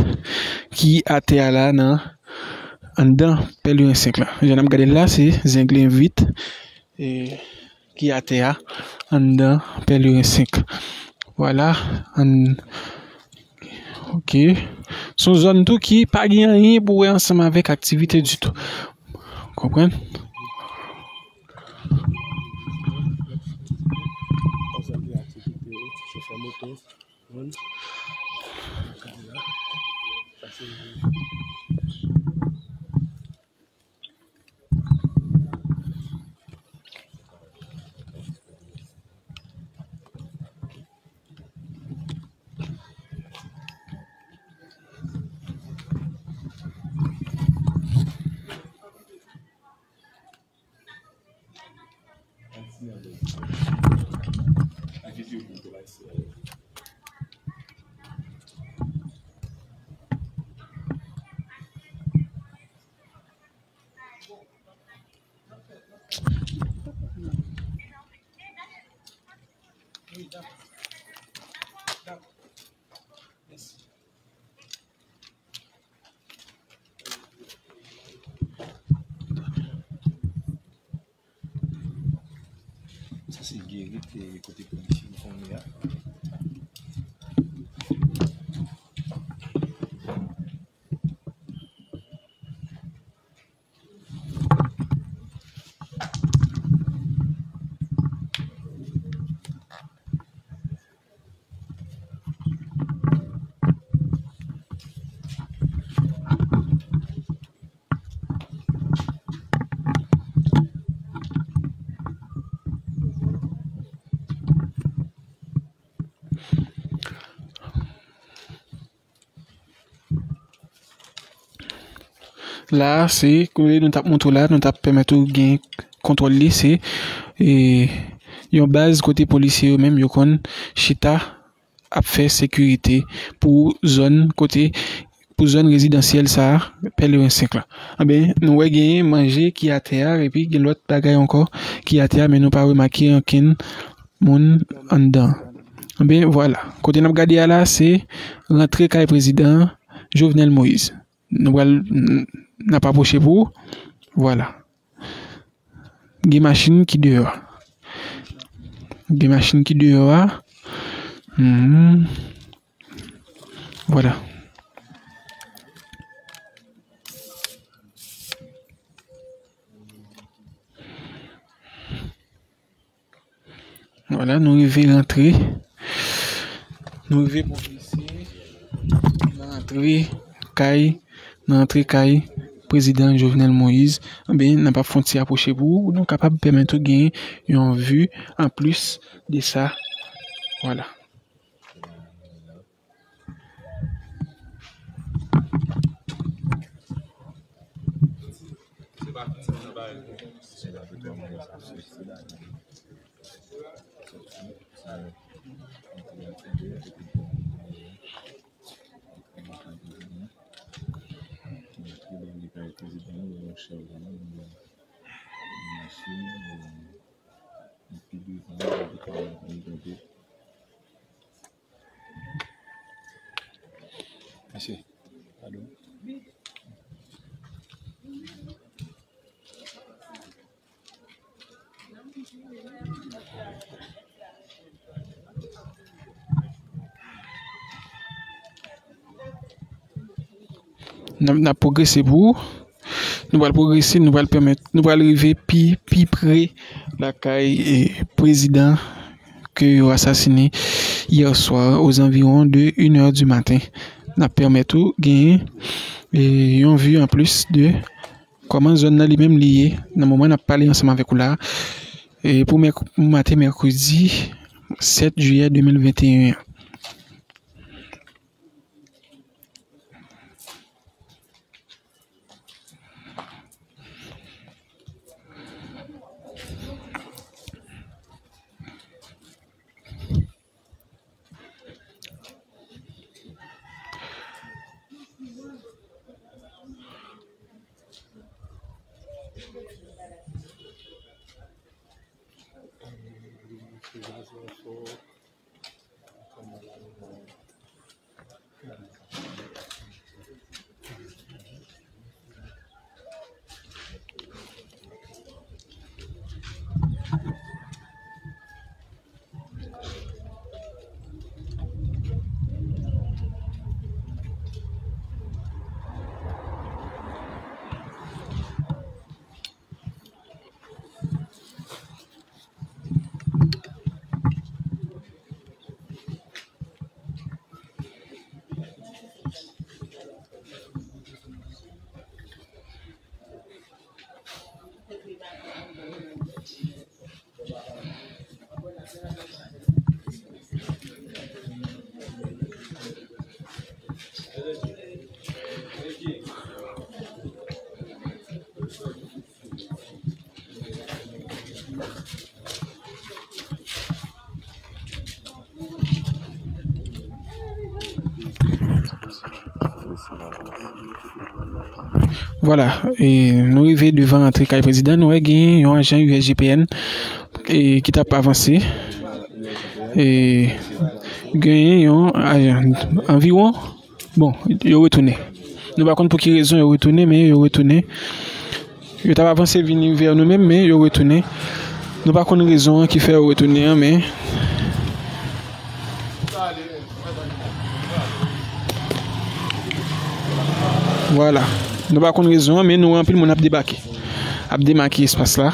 ki atè a la nan, anndan Pèleren senk la. Jan n ap gade l la, se zenglen vit, e, ki atè a, anndan Pèleren senk. Vwala, ann, ok. Se yon zòn tou ki pa gen anyen pou wè ansanm avèk aktivite ditou. Konprann? Sa se Gerit, e, kote polisye yo konnen a. La, se, kote nou t ap montre w la, nou t ap pèmèt ou gen kontwòl li, se, e, yon baz kote polisye yo menm yo konn chita ap fè sekirite pou zòn kote, pou zòn rezidansyèl sa a, Pèleren senk la. Anben, nou wè gen manje ki atè a, epi gen lòt bagay ankò ki atè a, men nou pa remake ankenn moun anndan. Anben, vwala. Kote n ap gade a la, se rantre kay prezidan Jovenel Moïse. Nou pral, n-, n ap apwoche pou, vwala. Gen machin ki deyò. Gen machin ki deyò a. Mhm. Vwala. Vwala, nou rive rantre. Nou rive pwogrese nan rantre kay, nan rantre kay prezidan Jovenel Moïse. Anben, n ap fè yon ti apwoche pou nou kapab pèmèt ou gen yon vi anplis de sa. Vwala. Mesye, padon. N ap, n ap pwogrese pou ou. Nou pral pwogrese, nou pral pèmèt, nou pral rive pi, pi pre lakay, e, prezidan ke yo asasine yè swa ozanviwon de une heure du matin. N ap pèmèt ou genyen, e, yon vi anplis de kòman zòn nan li menm li ye nan moman n ap pale ansanm avèk ou la, e, pou mèk-, pou maten mèkredi sèt jiyè de mil venteyen an. Vwala, e, nou rive devan antre kay prezidan, nou wè gen yon ajan U S G P N, e, ki t ap avanse. E, genyen yon ajan, anviwon, bon, yo retounen. Nou pa konn pou ki rezon yo retounen, men yo retounen. Yo t ap avanse vini vè nou menm, men yo retounen. Nou pa konn rezon an ki fè yo retounen an, men vwala. Nou pa konn rezon an, men nou wè anpil moun ap debake. Ap demake espas la.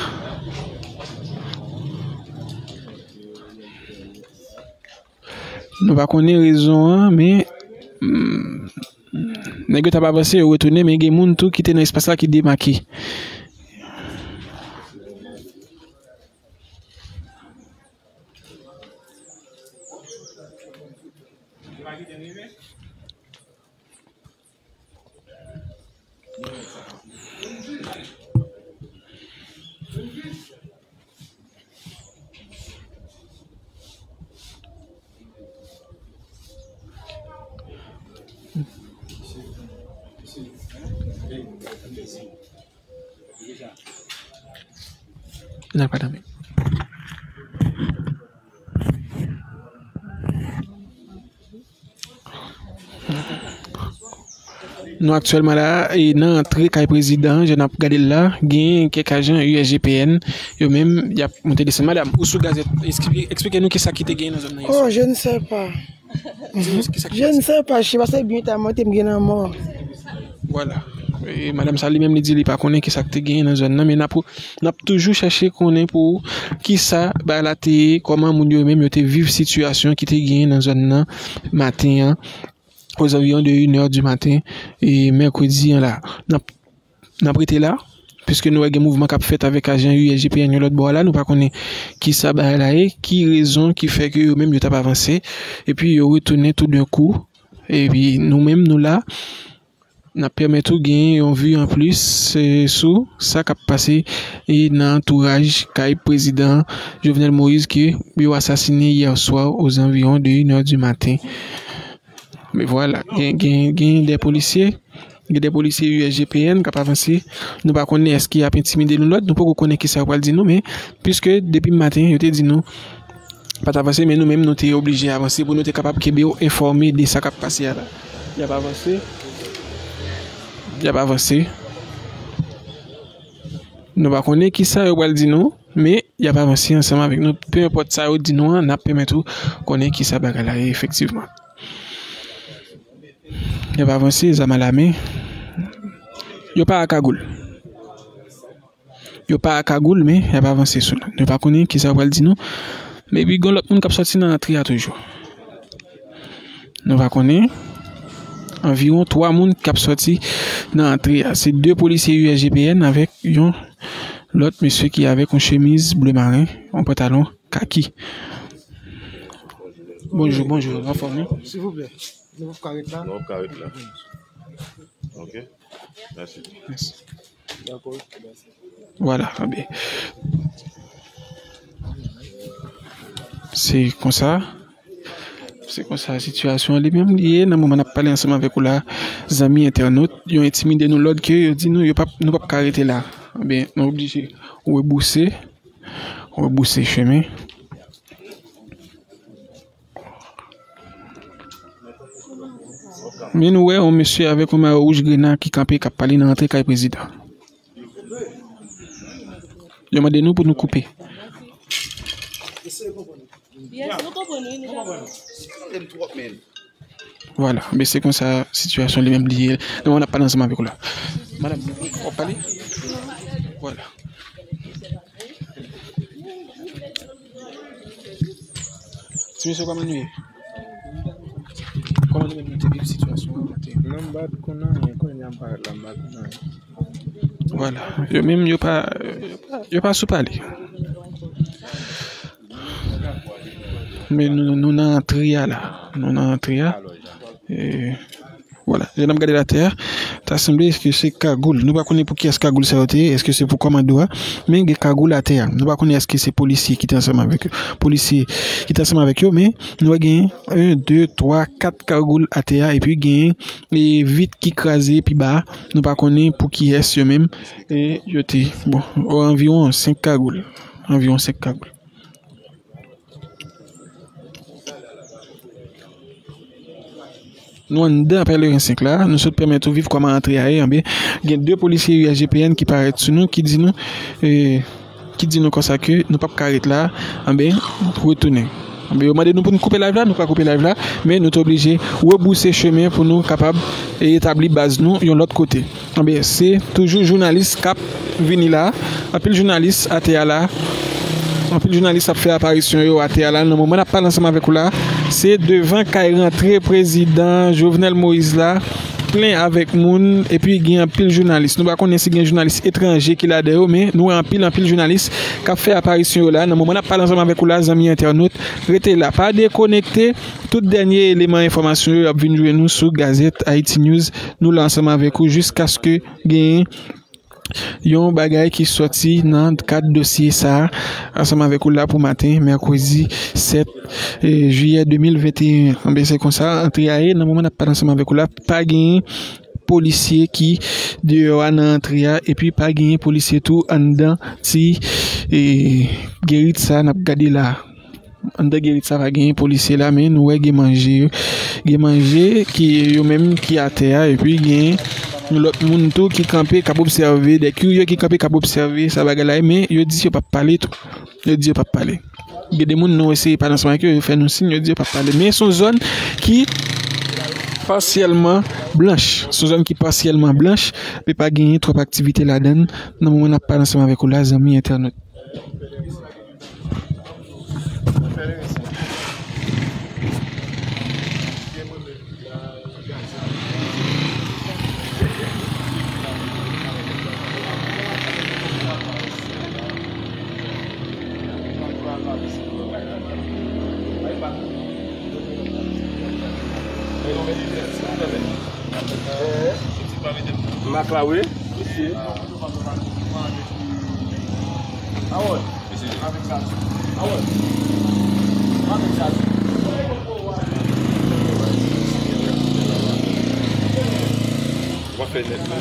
Nou pa konnen rezon an, men, mm, nèg yo t ap avanse, yo retounen, men gen moun tou ki te nan espas la ki demake. N a pa dòmi. Nou aktyèlman la, e nan antre kay prezidan, jan n ap gade l la, gen kèk ajan U S G P N, yo menm, y ap monte desann. Madam, ou sou gazèt, eksplike, eksplike nou kisa ki te gen nan zòn nan yè swa. Oh, je ne sais pas. Di nou kisa ki pase. Je ne sais pas, je sais pas, se byen ta monte, m gen nan mò. Vwala. E madanm sa li menm li di li pa konnen kisa ki te genyen nan zòn nan, men n ap, n ap toujou chèche konnen pou kisa bagay la te ye, kòman moun yo menm yo te viv sitiyasyon ki te genyen nan zòn nan maten an, aux environs de une heure du matin, e mèkredi an la. N ap, n ap rete la, piske nou wè gen mouvman k ap fèt avèk ajan U S G P N yo lòt bò a la, nou pa konnen kisa bagay la ye, ki rezon ki fè ke yo menm yo t ap avanse, epi yo retounen toudenkou, epi nou menm nou la, n ap pèmèt ou gen yon vi anplis, eh, sou sa k ap pase, eh, nan antouraj kay prezidan Jovenel Moïse ke yo asasine yè swa aux environs de une heure du matin. Men vwala, gen, gen, gen de polisye, gen de polisye U S G P N k ap avanse. Nou pa konnen èske y ap entimide nou lòt, nou poko konnen kisa yo pral di nou, men piske depi maten yo te di nou pa t avanse, men nou menm nou te oblije avanse pou nou te kapab kenbe w enfòme de sa k ap pase a la. Y ap avanse. Y ap avanse. Nou pa konnen kisa yo pral di nou, men y ap avanse ansanm avèk nou. Pe enpòt sa yo di nou an, n ap pèmèt ou konnen kisa bagay la ye efektivman. Y ap avanse, zam alamen. Yo pa a kagoul. Yo pa a kagoul, men y ap avanse sou nou. Nou pa konnen kisa yo pral di nou. Men epi gen lòt moun k ap sòti nan antre a toujou. Nou pa konnen. Anviwon twa moun k ap sòti nan antre a. Se de polisye U S G P N avèk yon lòt mesye ki avèk yon chemiz ble maren, yon pantalon kaki. Bonjou, bonjou, anfòm, wi? Silvouplè, nou p ap ka ret la? Nou p ap ka ret la. Ok. Mèsi. Mèsi. Dakò, mèsi. Vwala, anben. Se konsa. Se konsa sitiyasyon an li menm li ye nan moman n ap pale ansanm avèk ou la, zanmi entènot, yo entimide nou lòd ke yo di nou yo p ap, nou p ap ka rete la. Anben, nou oblije rebouse, rebouse chemen. Men nou wè yon mesye avèk yon mayo wouj grena ki kanpe, k ap pale nan antre kay prezidan. Yo mande nou pou nou koupe. Yes, nou konprann, wi, nou dakò. Vwala, men se konsa sitiyasyon li menm li ye. Nou, n ap pale ansanm avèk ou la. Madanm, w ap pale? Vwala. Ti mesye, kòman nou ye? Kòman nou menm nou te viv sitiyasyon an maten? Non, m pa t konn anyen, kounye a m parèt la, m pa t konn anyen. Vwala. Yo menm, yo pa, yo pa, yo pa sou pale. Men nou, nou nan antre a la. Nou nan antre a. E, vwala. Jan n ap gade l atè a, ta sanble ke se kagoul. Nou pa konnen pou kiyès kagoul sa yo te ye. Èske se pou kòmando a? Men gen kagoul atè a. Nou pa konnen èske se polisye ki te ansanm avèk yo. Polisye ki te ansanm avèk yo, men nou wè gen yon, de, twa, kat kagoul atè a, epi gen, e, vit ki kraze pi ba a. Nou pa konnen pou kiyès yo menm, e, yo te. Bon, anviwon senk kagoul. Anviwon senk kagoul. Nou anndan Pèleren senk la, nou sot pèmèt ou viv kòman antre a ye, anben, gen de polisye U S G P N ki parèt sou nou, ki di nou, e, ki di nou konsa ke nou p ap ka ret la, anben, retounen. Anben, yo mande nou pou n koupe live la, nou pa koupe live la, men nou te oblije rebouse chemen pou nou kapab, e, etabli baz nou yon lòt kote. Anben, se toujou jounalis k ap vini la. Anpil jounalis atè a la. Anpil jounalis ap fè aparisyon yo atè a la. Nan moman n ap pale ansanm avèk ou la, se devan kay rantre prezidan Jovenel Moïse la, plen avèk moun, epi gen anpil jounalis. Nou pa konnen si gen jounalis etranje ki ladan yo, men nou wè anpil, anpil jounalis k ap fè aparisyon yo la. Nan moman n ap pale ansanm avèk ou la, zanmi entènot, rete la, pa dekonekte. Tout dènye eleman enfòmasyon yo ap vin jwenn nou sou Gazette Haïti News. Nou la ansanm avèk ou jiskaske genyen yon bagay ki sòti nan kad dosye sa a, ansanm avèk ou la pou maten, mèkredi sèt, e, jiyè de mil venteyen. Anben, se konsa antre a ye, nan moman n ap pale ansanm avèk ou la, pa genyen polisye ki deyò a nan antre a, epi pa genyen polisye tou anndan ti, e, gerit sa n ap gade la a. Anndan gerit sa pa genyen polisye la, men nou wè gen manje, gen manje ki yo menm ki atè a, epi gen yon lòt moun tou ki kanpe k ap obsève, de kirye ki kanpe k ap obsève sa bagay la, men yo di yo p ap pale tou. Yo di yo p ap pale. Gen de moun nou eseye pale ansanm avèk yo, yo fè nou siy, yo di yo p ap pale. Men se yon zòn ki pasyèlman blanch. Se yon zòn ki pasyèlman blanch, men pa genyen twòp aktivite ladan l. Nan moman n ap pale ansanm avèk ou la, zanmi entènot. Mak la, wi. W ap fè nèt, wi.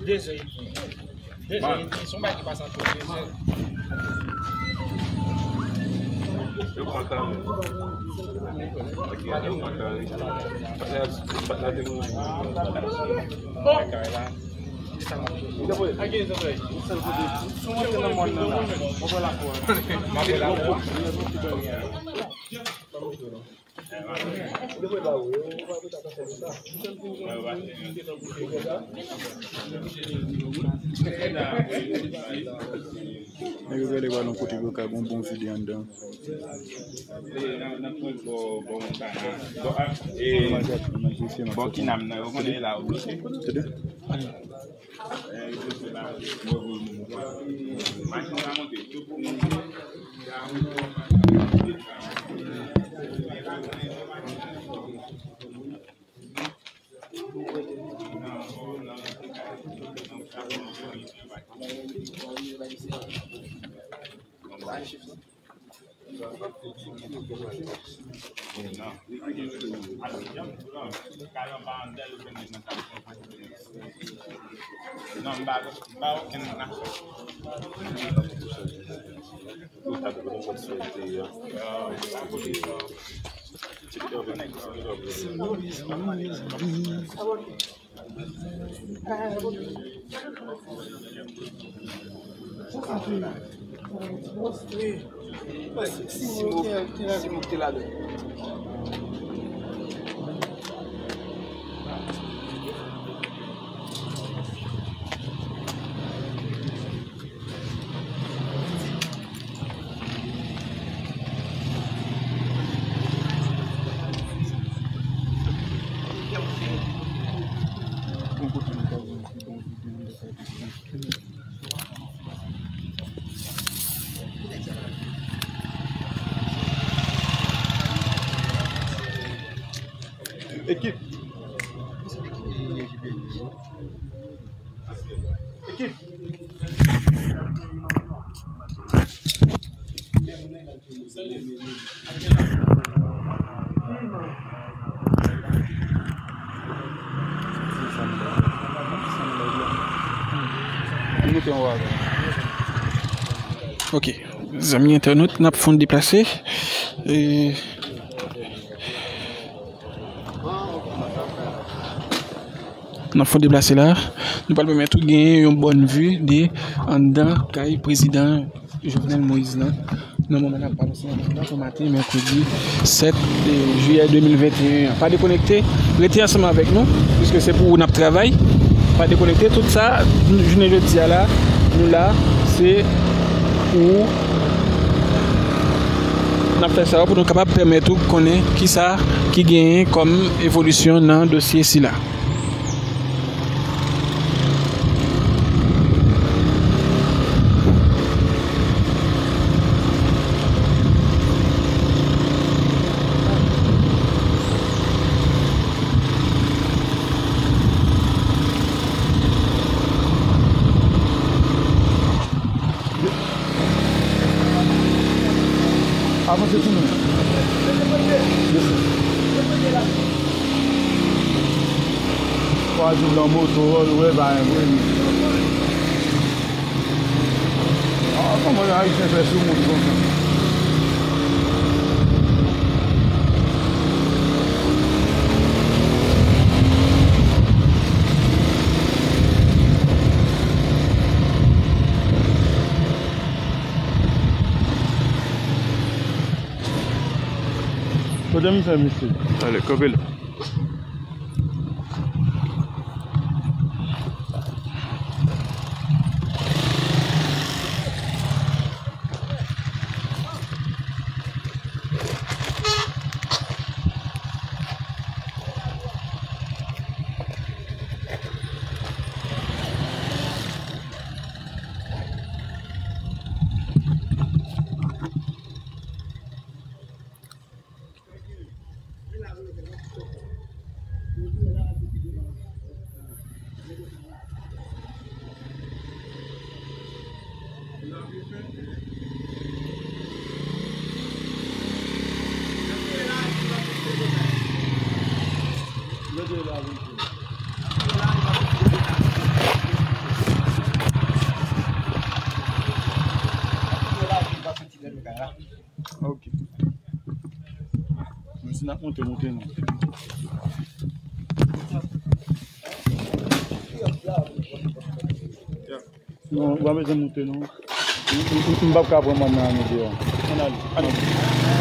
Dezè, se yon bagay ki pase antre dezè. Yo kontan. Ok, yo kontan, wi. Pase a, pase a te moun. Bon. Kay la. Sa m ap di. Ok, sa m ap di. Si w antre nan mòn nan la, w ap wè lakou a. M ap wè lakou a. Nèg yo prale pral yon kote pou yo ka gen yon bon vide anndan. Bò ki nam nan, yo konnen la ou bloke. Tande? Ekip. Ekip. Ok, zanmi entènot, n ap fon deplase. E, N ap fè deplase la. Nou pral pèmèt ou genyen yon bòn vi de anndan kay prezidan Jovenel Moïse lan. Nan moman n ap pale, se yon maten, mèkredi sèt jiyè de mil venteyen an. Pa dekonekte, rete ansanm avèk nou, piske se pou ou n ap travay. Pa dekonekte, tout sa, jounen jodi a la, nou la, se pou n ap fè sa yo pou nou kapab pèmèt ou konnen kisa ki genyen kòm evolisyon nan dosye sila. Avanse timoun. Kwa di blan moto, wè pa yon vre. Ah, kòman Ayisyen fè sou moun konsa? Kote m fè misye? Ale, kanpe la. Ok. Men si n ap monte, monte non. Non, w pa bezwen monte non. M, m, m, m p ap ka pran manman an deyò. Ann ale, ann ale.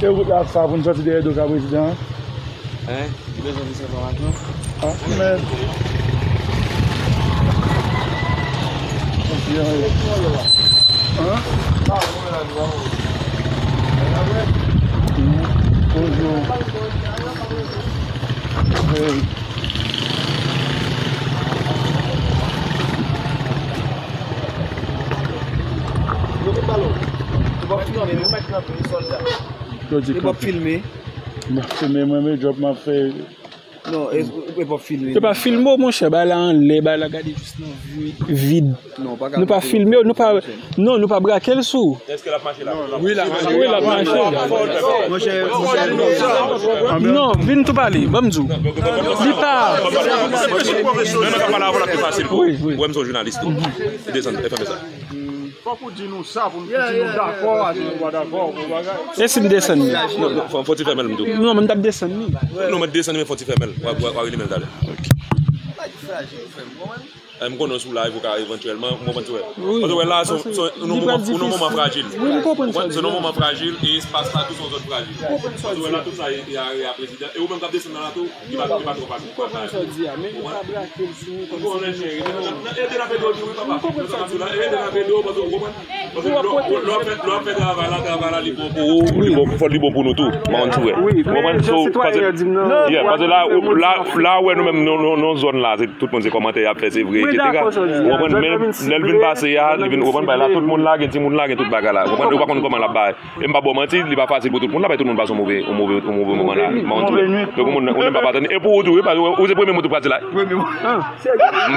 E wout la ap sa pou n sòti dèyè do ka prezidan an? Hein? Ou bezwen plis enfòmasyon? Ah, men. Hein? Bonjou. Hey. Yo te pale w. Ou p ap filme, nou mèt kanpe, sòlda. Yo di kanpe. Yo p ap filme. M ap filme, mwen, men djòb m ap fè. Non, e, e p ap filme. Yo pa filme w, monchè, bay la anlè, bay la gade jis nan vid. Non, pa ka. Nou pa filme w, nou pa, non, nou pa brake l sou. Èske l ap mache la? Wi, l ap mache. Wi, l ap mache. Monchè, monchè. Non, vin tou pale, ban m di w. Li pa. Menm ka pale avè l ap pi fasil pou ou. Wi, wi. Ou wè m se yon jounalis tou. Desann, fèmen sa. Fòk ou di nou sa pou nou, pou di nou dakò, a di nou pa dakò, pou bagay. E si m desann li? Non, non, fò, fò ti fèmen l m tou. Non, men m t ap desann li. Non, men desann li, men fò ti fèmen l. W a, w a, w a rele men l talè. Ok. Bagay frajil, frè m, konprann? Eh, m konnen w sou live, ou ka evantyèlman, m konprann ti wè. Wi. Paske wè la, se, se, nou moman, nou moman frajil. Wi, m konprann sa w di. Se yon moman frajil, e espas la tou se yon zòn frajil. M konprann sa w di. Paske wè la, tout sa, e, e, e, e, E ou menm k ap desann nan la tou, li pa, li pa twò fasil. M konprann sa w di a, men nou pa brake l sou nou kòmsi pou nou fè yon... Ede n ap ede w tou wi, papa. M konprann sa w di. Ede n ap ede w, paske ou konprann? Paske lè, lè w ap fè, lè w ap fè travay la, travay la li bon pou ou, li bon, fò li bon pou nou tou. Mwen menm tou wè. Ou konprann? So, paske, yeah, paske la, la, la, wè nou menm, nou, nou, nou zòn la, se tout moun se kòmantè y ap fè, se vre, etsetera. Ou konprann? Men lè l vin pase a, li vin, ou konprann, bay la, tout moun la, gen timoun la, gen tout bagay la. Ou konprann? Ou pa konn kòman l ap bay. E m pa ba w manti, li pa fasil pou tout moun la, paske tout moun pase yon move, yon move, yon move moman la. Move nwit. Donk, ou moun, ou moun pa tann. E pou ou tou, wi, paske ou se premye moun tou pral di la. M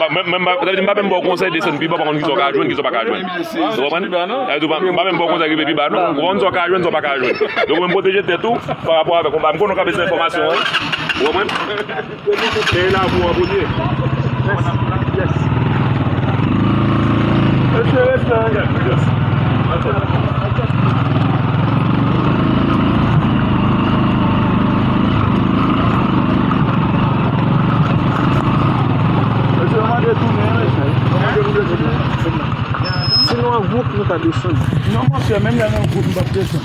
pa, men, men, m pa, sa vle di, m pa menm ba w konsèy desann pi ba, pa konn kisa w ka jwenn, kisa w pa ka jwenn. Ou konprann? Sa vle di, m pa, m pa menm ba w konsèy rive pi ba, non. Ou konn sa w ka jwenn, sa w pa ka jwenn. Donk, ou menm pwoteje tèt ou pa rapò avèk konba. M konnen w ka bezwen enfòmasyon, wi. Ou konprann? Peye lavi w an premye. Yes. Mesye, respè. Yes. Mesye, mande tounen, mesye. Mande tounen. Si nou an gwoup, nou ka desann. Non, monchè, menm lè nou an gwoup, nou p ap desann.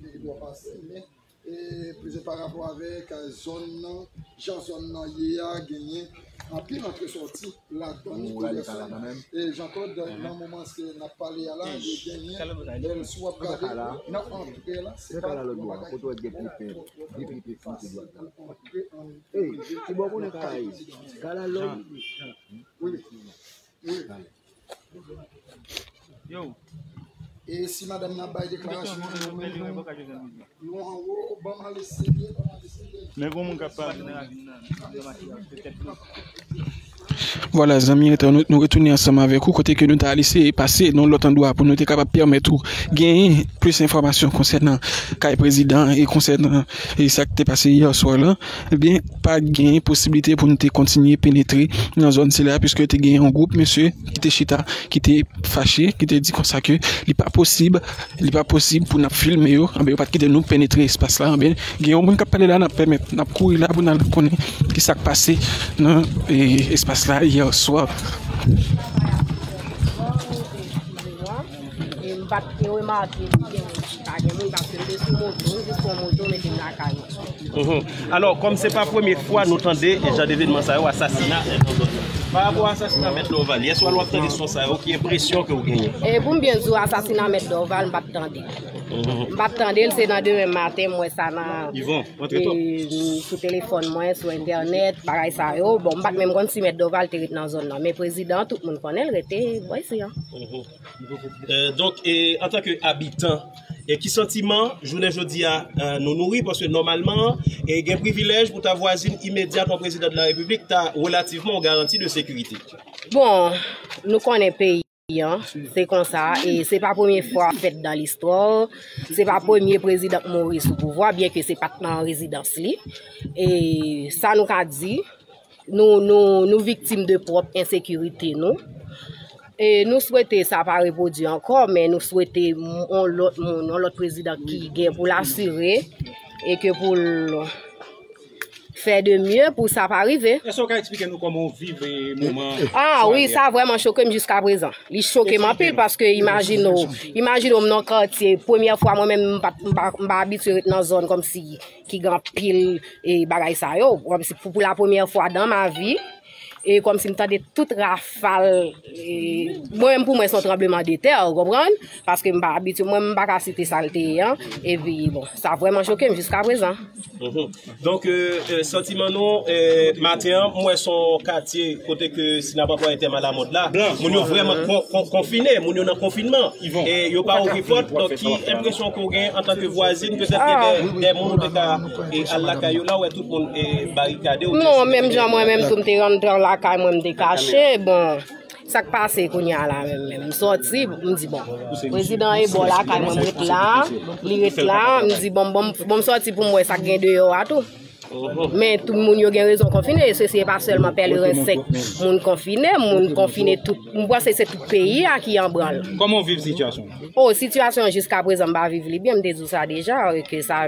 te dwa pase, men e plizyè pa rapò avèk zòn nan, jan zòn nan ye a, genyen anpil antre sòti ladan li. Pou rale kay la kanmenm. E Jean Claude, nan moman ke n ap pale a la, li genyen, si w ap gade nan antre la, se pa yon bagay. Kote w gen pye pen, gen pye pen flanke dwat la. Ey, ti bò konnen kay la. Kay la lòd. Wi, wi. Yo. E si madanm nan bay deklarasyon, nou menm nou, nou anwo, ban m al eseye, ban m al eseye. Men gon moun k ap pale. Vwala, zanmi entènot, nou retounen ansanm avèk ou, kote ke nou ta al eseye pase nan lòt andwa pou nou te kapab pèmèt ou genyen plis enfòmasyon konsènan kay prezidan e konsènan e sa k te pase yè swa la. Ebyen, pa gen posiblite pou nou te kontinye penetre nan zòn sila, piske te gen yon gwoup mesye ki te chita, ki te fache, ki te di konsa ke li pa posib, li pa posib pou n ap filme yo, anben yo pa t kite nou penetre espas la, anben gen yon moun k ap pale la, n ap pèmèt, n ap kouri la pou n al konnen ki sa k pase nan, e, espas la yè swa. E m pa t remake li gen moun ki pa gen moun, paske m te sou moto, m jis pran moto, mete m lakay mwen. Mhm. Alò, kòm se pa premye fwa nou tande e jan devènman sa yo, asasina, e, pa rapò a asasina Mèt Dorval, yè swa lè w ap tande son sa yo, ki enpresyon ke w genyen? E pou m byen di w, asasina Mèt Dorval, m pa t tande. Mhm. M pa t tande l, se nan demen maten, m wè sa nan, Yvon, antre tou, e, sou telefòn mwen, sou entènèt, bagay sa yo. Bon, m pa t menm konn si Mèt Dorval te ret nan zòn nan, men prezidan, tout moun konnen l rete bò isi an. Mhm. Euh, donk, e, antanke abitan, e ki santiman jounen jodi a, euh, nou nouri? Paske nòmalman, e gen privilèj pou ta vwazin imedyat yon prezidan de la repiblik ta relativman yon garanti de sekirite. Bon, nou konnen peyi an, se konsa, e se pa premye fwa fèt dan listwa, se pa premye prezidan k mouri sou pouvwa, byenke se pa t nan rezidans li. E sa nou ka di, nou, nou, nou viktim de pwòp ensekirite nou. E nou swete sa pa repwodui ankò, men nou swete m-, yon lòt moun, yon lòt prezidan ki gen pou l asire e ke pou l fè de mye pou sa pa rive. Èske w ka eksplike nou kòman w viv, e, moman? Ah wi, sa vrèman choke m jiska prezan. Li choke m anpil paske imajine w, imajine w m nan katye, premyè fwa mwen menm m pa, m pa, m pa abitye ret nan zòn kòmsi ki gen anpil, e, bagay sa yo. Kòmsi pou, pou la premyè fwa dan ma vi, e kòmsi m tande tout rafal, e, mwen menm pou mwen se yon tranblemanntè, ou konprann? Paske m pa abitye, mwen m pa ka site sa l te ye an, epi bon, sa vrèman choke m jiska prezan. Mhm. Donk, e, e, santiman nou, e, maten an, m wè se yon katye kote ke si n ap anplwaye tèm alamòd la, moun yo vrèman kon-, kon-, konfine, moun yo nan konfinman. E yo pa ouvri pòt, donk ki enpresyon ke w gen antanke vwazin, petèt gen de, de moun ou te ka, e, al lakay yo la, w wè tout moun, e, barikade, ou te... Non, menm jan mwen menm tou m te rantre lakay mwen, m te kache, bon, sa k pase kounye a la menm, menm, m sòti, m di, bon, prezidan e bò lakay mwen, m ret la, li ret la, m di, bon, bon, bon, m sòti pou m wè sa k gen deyò a tou. Men tout moun yo gen rezon konfine, e se, se pa sèlman Pèleren senk moun konfine, moun konfine tout, m panse se tout peyi a ki an branl. Kòman w viv sitiyasyon an? O, sitiyasyon an jiska prezan m pa viv li byen, m te di w sa deja, ke sa,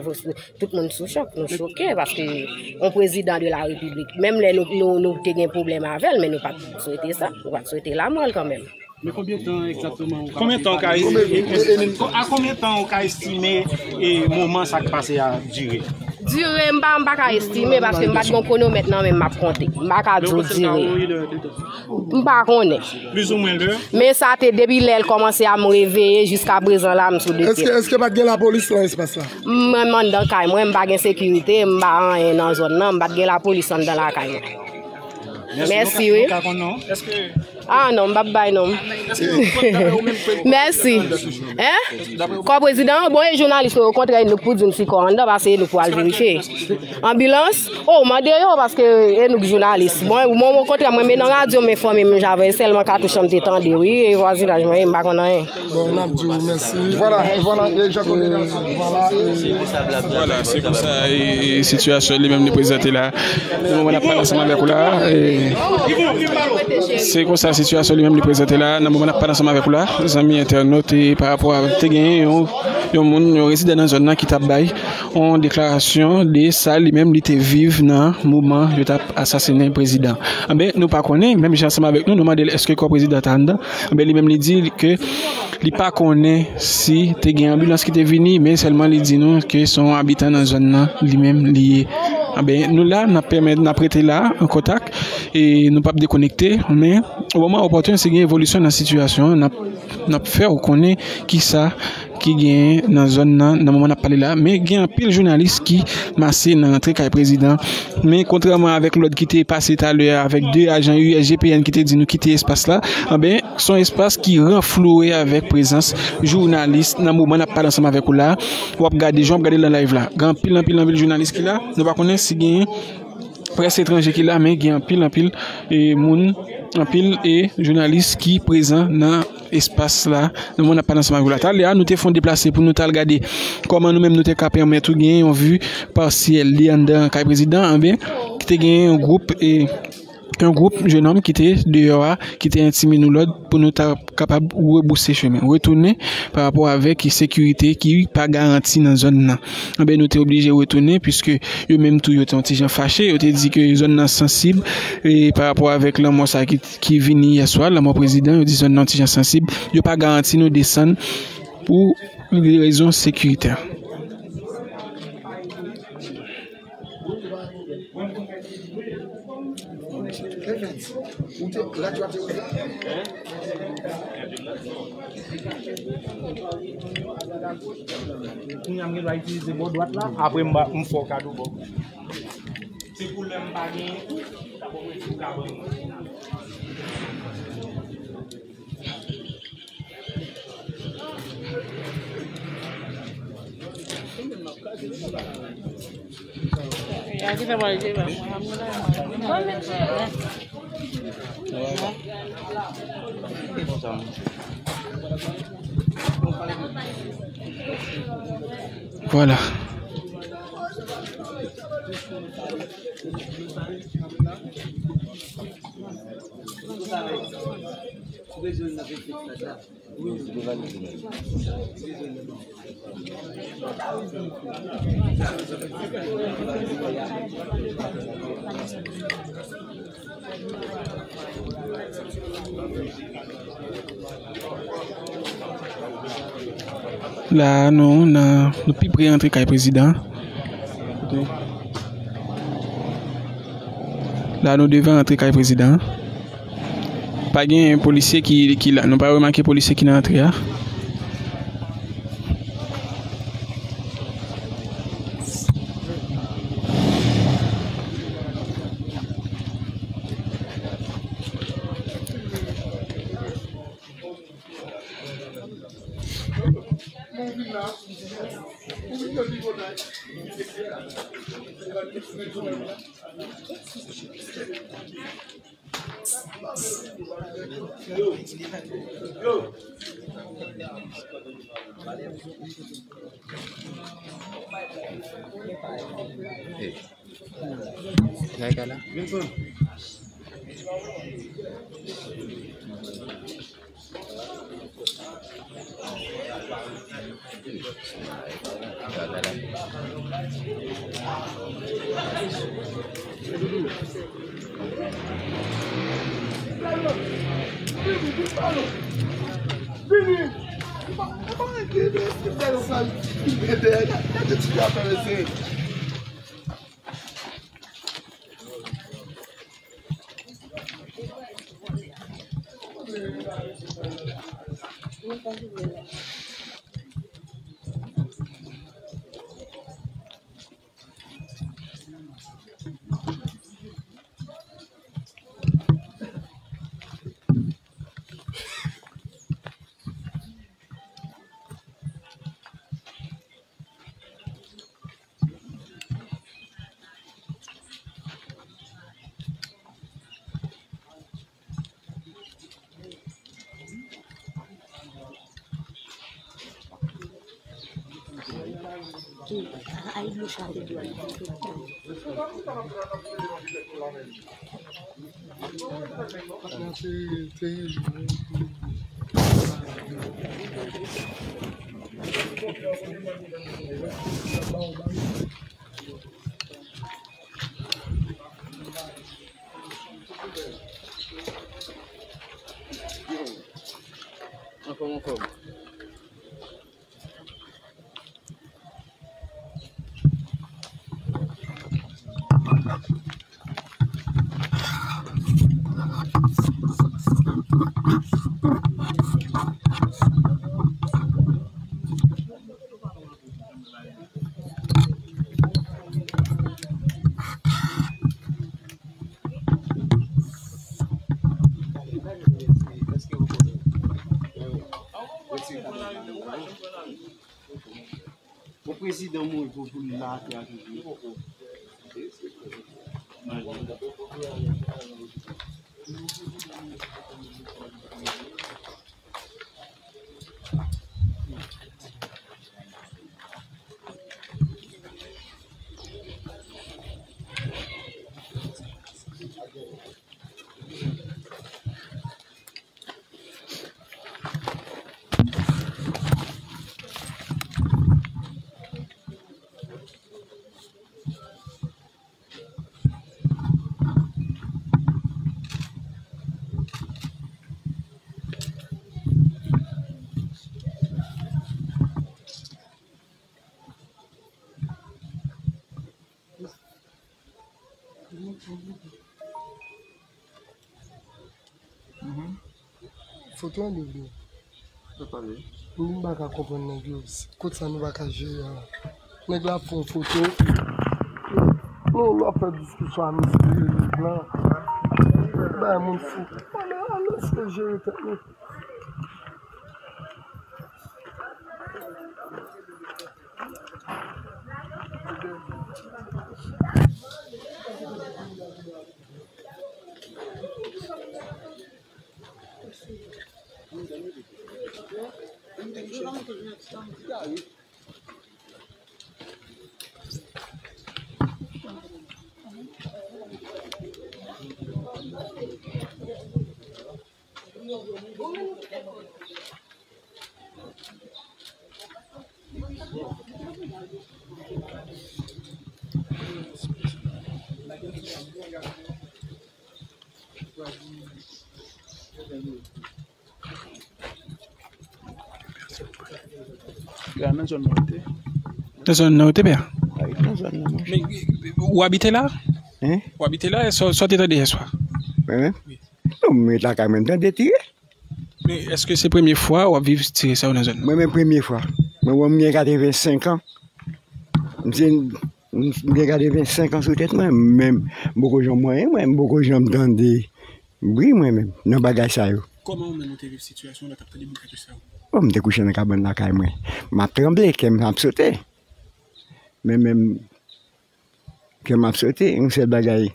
tout moun sou chòk, nou choke, paske yon prezidan de la repiblik, menm lè nou, nou, nou te gen pwoblèm avè l, men nou pa t swete sa, nou pa t swete lanmò l kanmenm. Men konbyen tan egzakteman ou ka... Konbyen tan ou ka estime, a konbyen tan ou ka estime, e, moman sa k pase a dire? Dire, m pa, m pa ka estime, paske m pa t gen kwonomèt nan men m, m ap konte. M pa ka di w dire. M pa konnen. Plizoumwen lè? Men sa te depi lè l kòmanse a m reveye jiska prezan la, m sou de pye. Èske, èske pa t gen lapolis nan espas la? Mwen, m anndan kay mwen, m pa gen sekirite, m pa anyen nan zòn nan, m pa t gen lapolis anndan lakay mwen. Mèsi, wi. Nou ka konn non w? Èske Ah non, m p ap bay non. Mèsi. Hein? Kò prezidan, bon, e jounalis yo, okontrè, e nou k pou di n si kò anndan, paske e nou k pou al verifye. Anbilans, oh, mande yo, paske e nou k jounalis. Bon, mwen, okontrè, mwen, men nan radyo, m enfòme, m javè, sèlman katouch an m te tande, wi, e vwazinaj mwen, e m pa konn anyen. Bon, n ap di w mèsi. Vwala, vwala, e jan kote. Vwala, se konsa, e, e sitiyasyon li menm li prezante la. Nan moman n ap pale ansanm avèk ou la, e, se konsa sitiyasyon li menm li prezante la. Nan moman n ap pale ansanm avèk ou la, zanmi entènot, e pa rapò avèk, te genyen yon, yon moun, yon rezidan nan zòn nan ki t ap bay yon deklarasyon de sa li menm li te viv nan moman yo t ap asasinen prezidan. Anben, nou pa konnen, menm jan ansanm avèk nou, nou mande l èske kò prezidan ta anndan. Anben, li menm li di ke li pa konnen si te gen anbilans ki te vini, men sèlman li di nou ke se yon abitan nan zòn nan, li menm li ye. Anben, nou la, n ap pèmèt, n ap rete la, an kontak, e nou p ap dekonekte, men o moman opòtèn, si gen evolisyon nan sitiyasyon an, n ap, n ap fè w konnen kisa ki genyen nan zòn nan, nan moman n ap pale la. Men gen anpil jounalis ki mase nan rantre kay prezidan. Men kontrèman avèk lòd ki te pase talè a avèk de ajan U S G P N ki te di nou kite espas la, anben, se yon espas ki ranflouwe avèk prezans jounalis nan moman n ap pale ansanm avèk ou la. W ap gade, jan w ap gade nan live la. Gen anpil, anpil, anpil jounalis ki la. Nou pa konnen si gen près etranje ki la, men gen anpil, anpil, e, moun, anpil, e, jounalis ki prezan nan espas la, nan moman n ap pale ansanm avèk ou la. Talè a, nou te fè yon deplase pou nou t al gade kòman nou menm nou te ka pèmèt ou gen yon vi pasyèl li anndan kay prezidan, anben, ki te gen yon gwoup, e, yon gwoup jennonm ki te deyò a, ki te entimid nou lòd pou nou ta kapab rebouse chemen, retounen pa rapò avèk sekirite ki pa garanti nan zòn nan. Anben, nou te oblije retounen, piske yo menm tou, yo te yon ti jan fache, yo te di ke zòn nan sansib, e pa rapò avèk lanmò sa ki, ki vini yè swa, lanmò prezidan, yo di zòn nan yon ti jan sansib, yo pa garanti nou desann pou rezon sekiritè. Kounye a m gen dwa itilize bò dwat la, apre m ba, m fè w kado bò. Se pou lè m pa genyen tou, sa bon, ou ka ban mwen. Vwala. La, nou nan, nou pi pre rantre kay prezidan. La, nou devan rantre kay prezidan. Pa gen polisye ki, ki la. Nou pa remake polisye ki nan antre a. Anfòm, anfòm. Bon, prezidan mouri pou, pou l la atè a toujou. Foto an de vle. Sa pale. Nou pa ka konprann nèg yo. Kot sa nou pa ka jere a? Nèg la ap fè yon foto. Nou, nou ap fè diskisyon a misye, nèg la. Bay moun fou. Ale, ale, se jere tèt nou. Ya, nan zòn nan w te? Nan zòn nan w te, pè? Wi, nan zòn nan, monchè. Men, ou abite la? Hein? Ou abite la? Sa, sa w te tande yè swa? Mwen menm? Wi. Non, m ret lakay mwen, m tande tire. Men, èske se premye fwa w ap viv tire sa yo nan zòn nan? Mwen menm premye fwa. Mwen, mwen, m gen katrevensenk an. M se, m, m gen katrevensenk an sou tèt mwen, men m poko janm mwen, mwen, m poko janm tande bri mwen menm nan bagay sa yo. Kòman ou menm ou te viv sitiyasyon lè w t ap tande bri katouch sa yo? Bon, m te kouche nan kabann lakay mwen. M ap tranble, kè m ap sote. Men menm kè m ap sote, yon sèl bagay.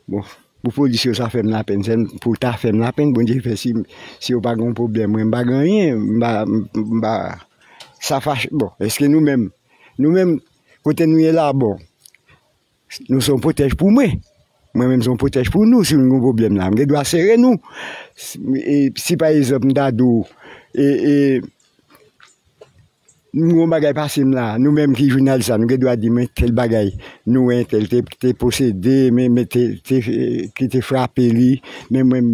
Bon, pou polis yo sa fè m lapenn, sèl pou ta fè m lapenn, Bondye fè si, si yo pa gen yon pwoblèm, mwen m pa gen anyen, m pa, m pa, sa fache, bon, èske nou menm, nou menm, kote nou ye la, bon, nou se yon pwotèj pou mwen. Mwen menm se yon pwotèj pou nou, si nou gen yon pwoblèm la. M gen dwa sere nou. Si, e, si pa egzanp, m ta di w, e, e, nou yon bagay pase m la, nou menm ki jounalis la, nou gen dwa di, men tèl bagay, nou wè entèl te, te posede, men, men te, te, ki te frape li, men mwen,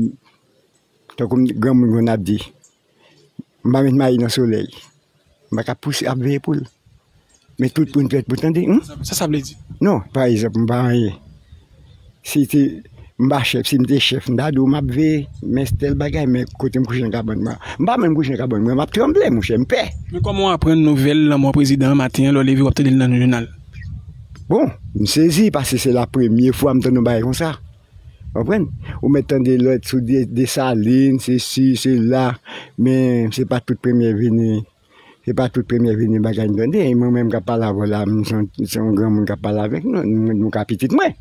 tankou m, granmoun konn ap di, m pa met mayi nan solèy, m pa ka pouse ap veye poul. Men tout moun fèt pou tande, hmm? Sa, sa, sa vle di? Non, pa egzanp, m pa anyen. Si te, m pa chèf, si m te chèf, m ta di w m ap veye, men tèl bagay, men kote m kouche nan kabann mwen. M pa menm kouche nan kabann mwen, m ap tranble, monchè, m pè. Men kòman w aprann nouvèl lanmò prezidan an maten an, lè w leve w ap tande l nan jounal? Bon, m sezi, paske se la premye fwa m tande yon bagay konsa. Konprann? Ou mèt tande lòt sou De-, Desalin, se si, se la, men se pa tout premye vini. Se pa tout premye vini bagay m tande. E mwen menm k ap pale avè w la, m se yon, se yon granmoun k ap pale avèk nou. Nou, nou ka pitit mwen.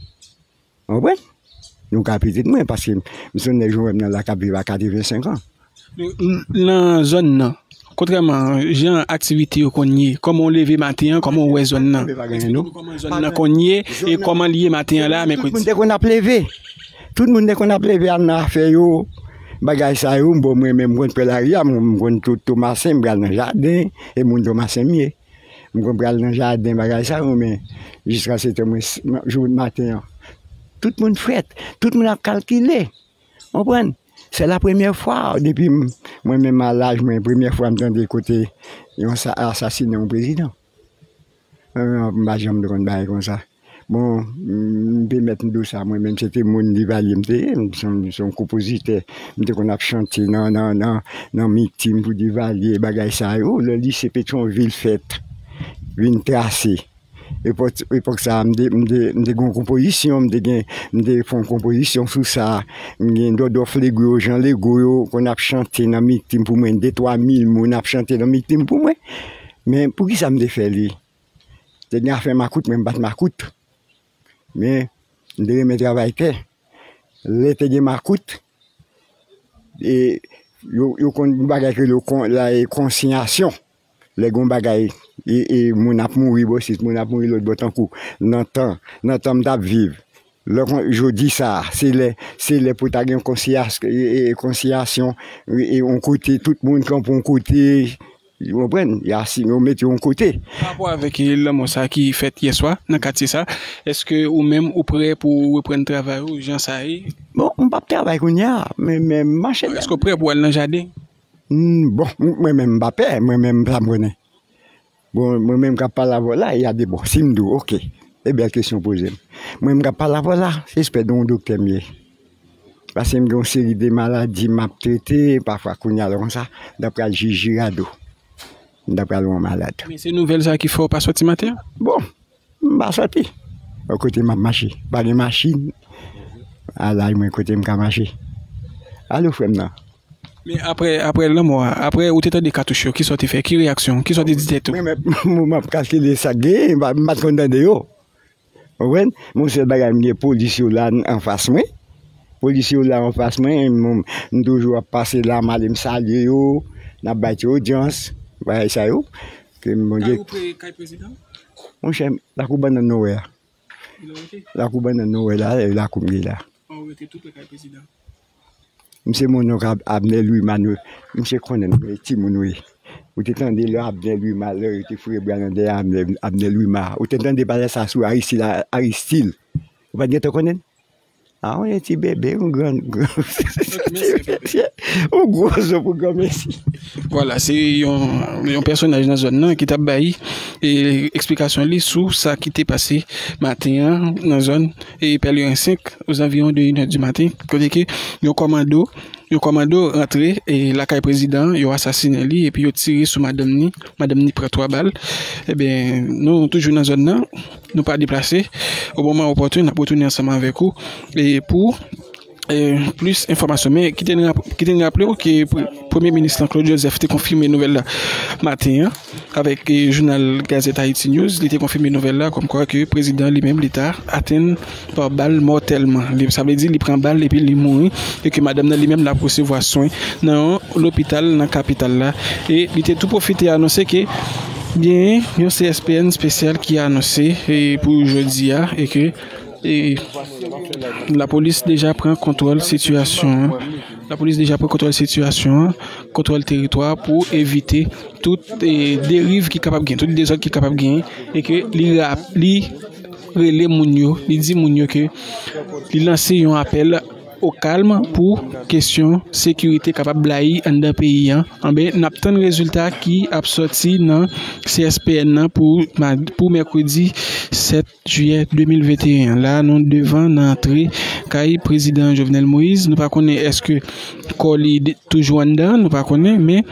Ou konprann? Nou ka pitit mwen, paske m se yon nèg jwenn nan la k ap viv a katrevensenk an. N-, n-, nan zòn nan, Kontrèman jan aktivite yo konn ye, kòman w leve maten an, kòman w wè zòn nan? Leve pa gen anyen, non. Kòman zòn nan konn ye e kòman l ye maten an la, mèkredi? Tout moun te konn ap leve. Tout moun te konn ap leve al nan afè yo, bagay sa yo. Bon, mwen menm, m konn pran lari a, m konn tou Tomasen, m pral nan jaden, e moun Tomasen m ye. M konn pral nan jaden, bagay sa yo, men jiskaske mwen, jou maten an, tout moun frèt, tout moun ap kalkile. Konprann? Se la premyè fwa depi m, mwen menm a laj mwen, premyè fwa m tande kote yon sa-, asasinen yon prezidan. An, m pa janm te konn bagay konsa. Bon, m, m te mèt m di w sa, mwen menm se te moun Divalye m te ye, m se yon, se yon konpozitè. M te konn ap chante nan, nan, nan, nan miting pou Divalye, bagay sa yo. Lè lise Petyonvil fèt, vin trase. Epòk, epòk sa a, m te, m te, m te gen yon konpozisyon, m te gen, m te fè yon konpozisyon sou sa. M gen Dòdò Flegwo yo, Jan Legwo yo, konn ap chante nan miting pou mwen, de twa mil moun ap chante nan miting pou mwen. Men poukisa m te fè li? Te gen afè makout, men m pa t makout. Men, m te renmen travay tè. Lè te gen makout, e, yo, yo konn yon bagay ke yo kon-, la, e, konsinyasyon. Lè gen yon bagay, e, e, moun ap mouri bò sis, moun ap mouri lòt bò, tankou nan tan, nan tan m t ap viv. Lè kon-, jodi sa a, se lè, se lè pou ta gen konsiyas-, e, e, konsiyasyon, e, e, yon kote, tout moun kanpe yon kote, ou konprann? Y a si yo mete yon kote. Pa rapò avèk, e, lanmò sa a ki fèt yè swa nan katye sa, èske ou menm ou prè pou reprann travay ou jan sa ye? Bon, m p ap travay kounye a, men, men m mache. Èske ou prè pou al nan jaden? Hmm, bon, m-, mwen menm m pa pè, mwen menm sa m konnen. Bon, mwen menm k ap pale avè w la, y a de bon. Si m di w, oke, e bèl kesyon w poze m. Mwen menm k ap pale avè w la, se espè de yon doktè m ye. Paske m gen yon seri de maladi m ap trete, pafwa kounye a lè konsa, m ta pral jis Jirado. M ta pral wè yon malad. Men se nouvèl sa ki fè w pa sòti maten an? Bon, m pa sòti. Kote m ap mache? Pa gen machin. A laj mwen, kote m ka mache? Alo, frè m nan. Men apre, apre lanmò a, apre ou te tande katouch yo, kisa w te fè? Ki reyaksyon w? Kisa w te di tèt ou? Mwen menm, m ap kalkile sa k genyen, m pa, m pa t konn tande yo. Ou konprann? Yon sèl bagay, m gen polis yo la anfas mwen. Polis yo la anfas mwen, m, m toujou ap pase la, m ale m salye yo, n ap bay ti odyans, bagay sa yo. Ke m, Bondye. Kay ou pre kay prezidan? Monchè, lakou bannann nou wè a. Lakou bannann nou wè la, e lakou m ye la. An, ou rete tou pre kay prezidan. M se mononk Ab-, Abner Louis Mano. M se konnen nou, e timoun wi. Ou te tande lè Abner Louis Ma-, lè yo te foure bra nan dèyè Abner, Abner Louis Ma. Ou te tande pale sa sou Aristil, Aristil. Ou pa t gentan konnen? A, yon ti bebe, yon gran, gran, yon gwo zo pou granmesi. Vwala, se yon, yon pèsonaj nan zòn nan ki t ap bay, e, eksplikasyon li sou sa ki te pase maten an nan zòn, e, Pèleren senk, ozanviwon de inè di maten, kote ke yon kòmando, yon kòmando rantre, e, lakay prezidan an, yo asasinen li, epi yo tire sou madanm ni, madanm ni pran twa bal. Ebyen, nou toujou nan zòn nan, nou pa deplase. O moman opòtin, n ap retounen ansanm avèk ou, e, pou, e, plis enfòmasyon. Men, kite n rap-, kite n raple w ke pre-, Premye Minis lan, Claude Joseph, te konfime nouvèl la maten an avèk, e, jounal Gazette Haïti News. Li te konfime nouvèl la, kòmkwa ke prezidan li menm, li ta atenn pa bal mòtèlman. Li, sa vle di, li pran bal epi li mouri, e ke madanm nan li menm l ap resevwa swen nan yon lopital nan kapital la. E li te tou pwofite anonse ke genyen yon C S P N espesyal ki anonse, e, pou jodi a, e ke, e, lapolis deja pran kontwòl sitiyasyon an. Lapolis deja pran kontwòl sitiyasyon an, kontwòl teritwa pou evite tout, e, deriv ki kapab gen, tout dezòd ki kapab gen, e ke li rap-, li rele moun yo, li di moun yo ke li lanse yon apèl o kalm pou kesyon sekirite kapab blayi anndan peyi an. Anben, n ap tann rezilta ki ap sòti nan C S P N nan pou ma-, pou mèkredi sèt jiyè de mil venteyen an. La, nou devan nan antre kay prezidan Jovenel Moïse. Nou pa konnen èske kò li de-, toujou anndan, nou pa konnen, men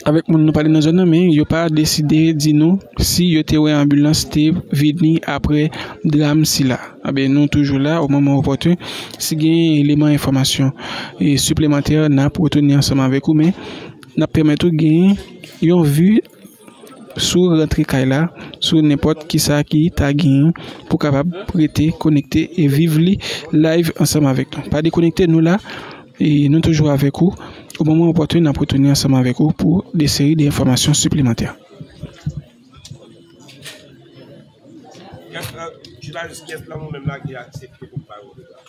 avèk moun nou pale nan zòn nan, men yo pa deside di nou si yo te wè anbilans te vini apre dram sila. Anben, nou toujou la, o moman opòtin. Si gen eleman enfòmasyon, e, siplemantè, n ap retounen ansanm avèk ou, men n ap pèmèt ou gen yon vi sou rantre kay la, sou nenpòt kisa ki ta genyen pou kapab rete konekte e viv li live ansanm avèk nou. Pa dekonekte, nou la, e nou toujou avèk ou. O moman opòtin, n ap retounen ansanm avèk ou pou de seri de enfòmasyon siplemantè. Kiyès, euh, jounalis, kiyès nan nou menm la ki aksepte pou m bay yon dega?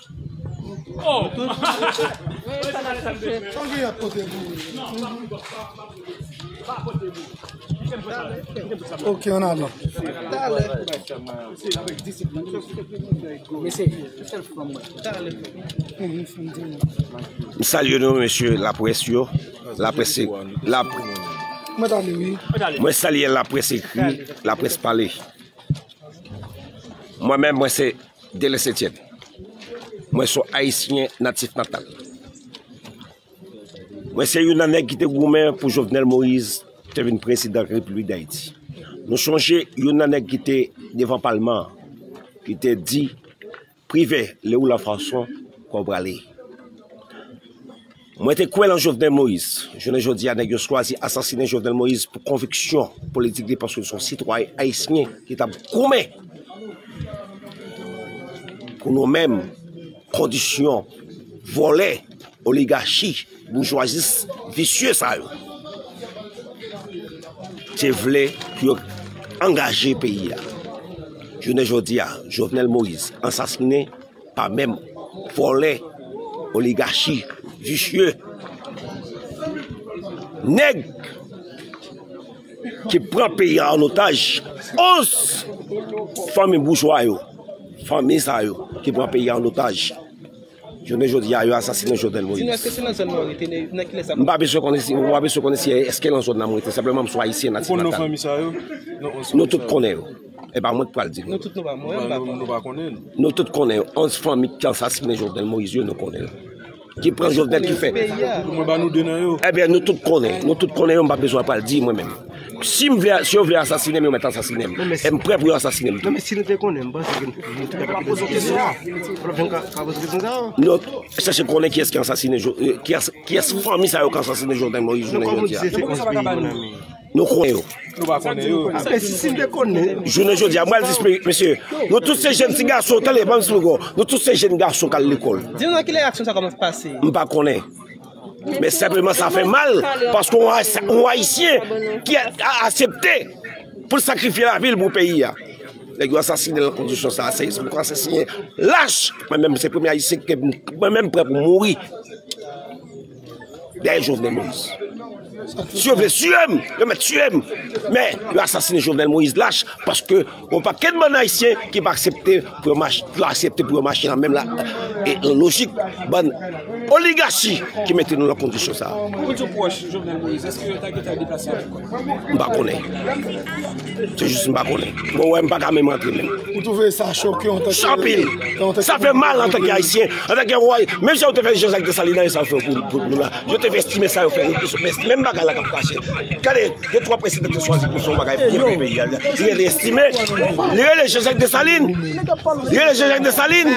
Ok, on a bon. M salye nou, mesye laprès yo, laprès, laprès. Mwen salye laprès ekri, laprès pale. Mwen menm, mwen se Delens Etienne. Mwen se yon Ayisyen natif natal. Mwen se youn nan nèg ki te goumen pou Jovenel Moïse te vin prezidan Repiblik Dayiti. Nou chonje youn nan nèg ki te devan palman an, ki te di, Privè, lè ou la fason, kò w prale. Mwen te kwè nan Jovenel Moïse. Jounen jodi a, nèg yo chwazi asasinen Jovenel Moïse pou konviksyon politik li, paske se yon sitwayen ayisyen ki t ap goumen pou nou menm kondisyon vòlè, oligachi, boujwazis visye sa yo te vle pou yo angaje peyi a. Jounen jodi a, Jovenel Moïse asasinen pa menm vòlè, oligachi, visye, nèg ki pran peyi a an otaj, onz fanmi boujwa yo, fanmi sa yo ki pran peyi a an otaj. Jounen jodi a, yo asasinen Jovenel Moïse. Di nou, èske se nan zòn nan w rete, nan kilès sa? M pa bezwen konnen si, m pa bezwen konnen si èske nan zòn nan m rete. Senpleman, m se yon Ayisyen natif natal. Ou konn non fanmi sa yo? Non, nou tout konnen yo. E pa mwen k pral di nou. Nou tout nou pa, mwen menm m pa konnen. Nou tout konnen yo. Onz fanmi ki asasinen Jovenel Moïse yo, nou konnen yo. Ki pran Jovenel, ki fè. Mwen ba nou de nan yo. Ebyen, nou tout konnen. Nou tout konnen yo, m pa bezwen pral di mwen menm. Si m vle, si yo vle asasinen m, yo mèt asasinen m. E m prè pou yo asasinen m tou. Non, men si nou te konnen, m panse ke nou te ka poze kesyon sa. Nou t ap janm ka, ka poze kesyon sa. Nou chèche konnen kiyès ki asasinen Jo-, eh, kiyès, kiyès fanmi sa yo k asasinen Jovenel Moïse jounen jodi a. Nou konnen yo. Nou pa konnen yo. Apre, si, si m te konnen. Jounen jodi a, mwen di, mesye, nou tout se jèn ti gason, tande, ban m esplike w. Nou tout se jèn gason k al lekòl. Di nou nan kilè aksyon sa kòmanse pase? M pa konnen. Men senpleman, sa fè mal, paske yon Ay-, yon Ayisyen ki a, a aksepte pou l sakrifye lavi l pou peyi a. Nèg yo asasinen l nan kondisyon sa a, se yon asasinen lach. Mwen menm, se premye Ayisyen ke mwen menm prè pou mouri dèyè Jovenel Moïse. Si yo vle tiye m, yo mèt tiye m. Men, yo asasinen Jovenel Moïse lach, paske yon pakèt bann Ayisyen ki pa aksepte pou yo mach-, yo aksepte pou yo mache nan menm la, e nan lojik bann oligachi ki mete nou nan kondisyon sa a. Ou di w pwòch Jovenel Moïse, èske yo ta gentan deplase avèk ou? M pa konnen. Se jis m pa konnen. Bon, wè, m pa ka menm rantre menm. Ou twouve sa choke antanke... Anpil. Sa fè mal antanke Ayisyen, antanke Ayisyen. Menm jan yo te fè Jean-Jacques Dessalines, sa yo fè pou, pou nou la. Yo te fè estime sa yo fè. Menm bagay la k ap pase. Gade, gen twa prezidan ki te chwazi pou fè yon bagay pou peyi a. Li rele Estime. Li rele Jean-Jacques Dessalines. Li rele Jean-Jacques Dessalines.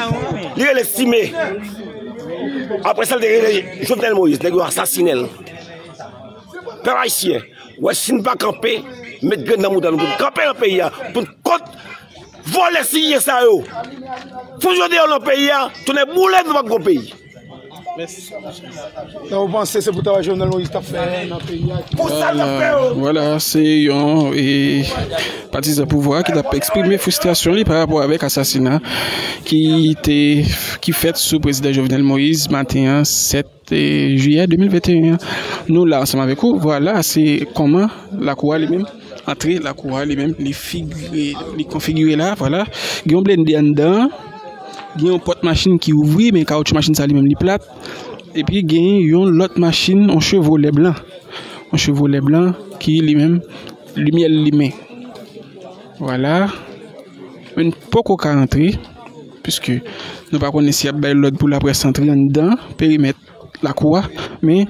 Li rele Estime. Apre sa, li te rele Jovenel Moïse. Nèg yo asasinen l. Pèp ayisyen, wè, si n pa kanpe, met grenn nan mouda nou pou n kanpe nan peyi a, pou n kont vòlè siryen sa yo. Fouye yo deyò nan peyi a, tounen boule, nou p ap gon peyi. Mèsi. Sa w panse se pou travay Jovenel Moïse t ap fè nan peyi a? Pou sa l t ap fè yo. Vwala, se yon, e, patizan pouvwa ki t ap eksprime fristrasyon li pa rapò avèk asasina ki te, ki fèt sou prezidan Jovenel Moïse maten an, sèt jiyè de mil venteyen an. Nou la ansanm avèk ou. Vwala, se kòman lakou a li menm, antre lakou a li menm, li figire, li konfigire la, vwala. Gen yon blende anndan an, gen yon pòt machin ki ouvri, men kawotchou machin sa li menm li plat. Epi gen yon lòt machin, yon Chevrolet blan. Yon Chevrolet blan ki li menm, limyè l limen. Vwala. Men n poko ka antre, piske nou pa konnen si y ap bay lòd pou laprès antre anndan perimèt lakou a, men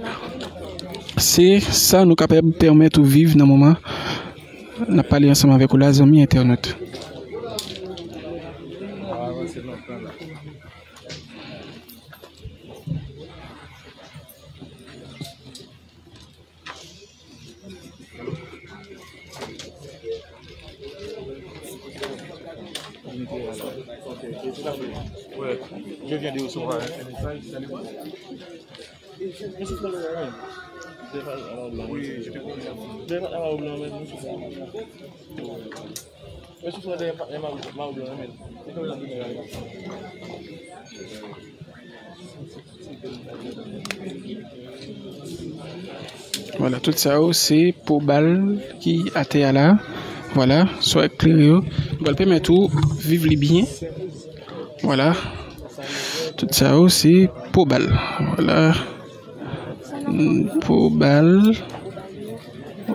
se sa nou kapab pèmèt ou viv nan moman n ap pale ansanm avèk ou la, zanmi entènot. Ouais, je viens de recevoir un message. Vwala, tout sa yo, se po bal ki atè a la. Vwala, swa klere yo. Nou pral pèmèt ou viv li byen. Vwala. Tout sa yo, se po bal. Vwala. Mm, po bal.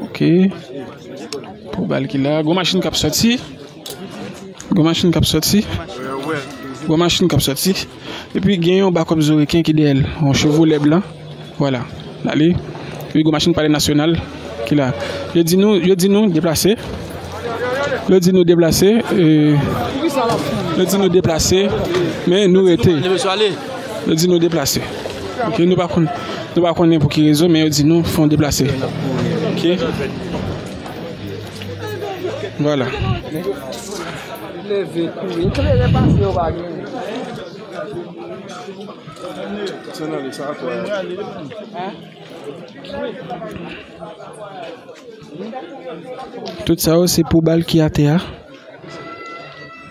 Ok. Po bal ki la. Gwo machin k ap sòti. Gwo machin k ap sòti. Gwo machin k ap sòti. Epi gen yon bakòp zoreken ki dèyè l. Yon Chevrolet blan. Vwala. L ale. Epi gwo machin Palè Nasyonal ki la. Yo di nou, yo di nou deplase. Yo di nou deplase. E, yo di nou deplase. Men nou rete. Yo di nou deplase. Ok, nou pa konn, nou pa konnen pou ki rezon, men yo di nou fò n deplase. Ok. Vwala. Tout sa yo, se po bal ki atè a.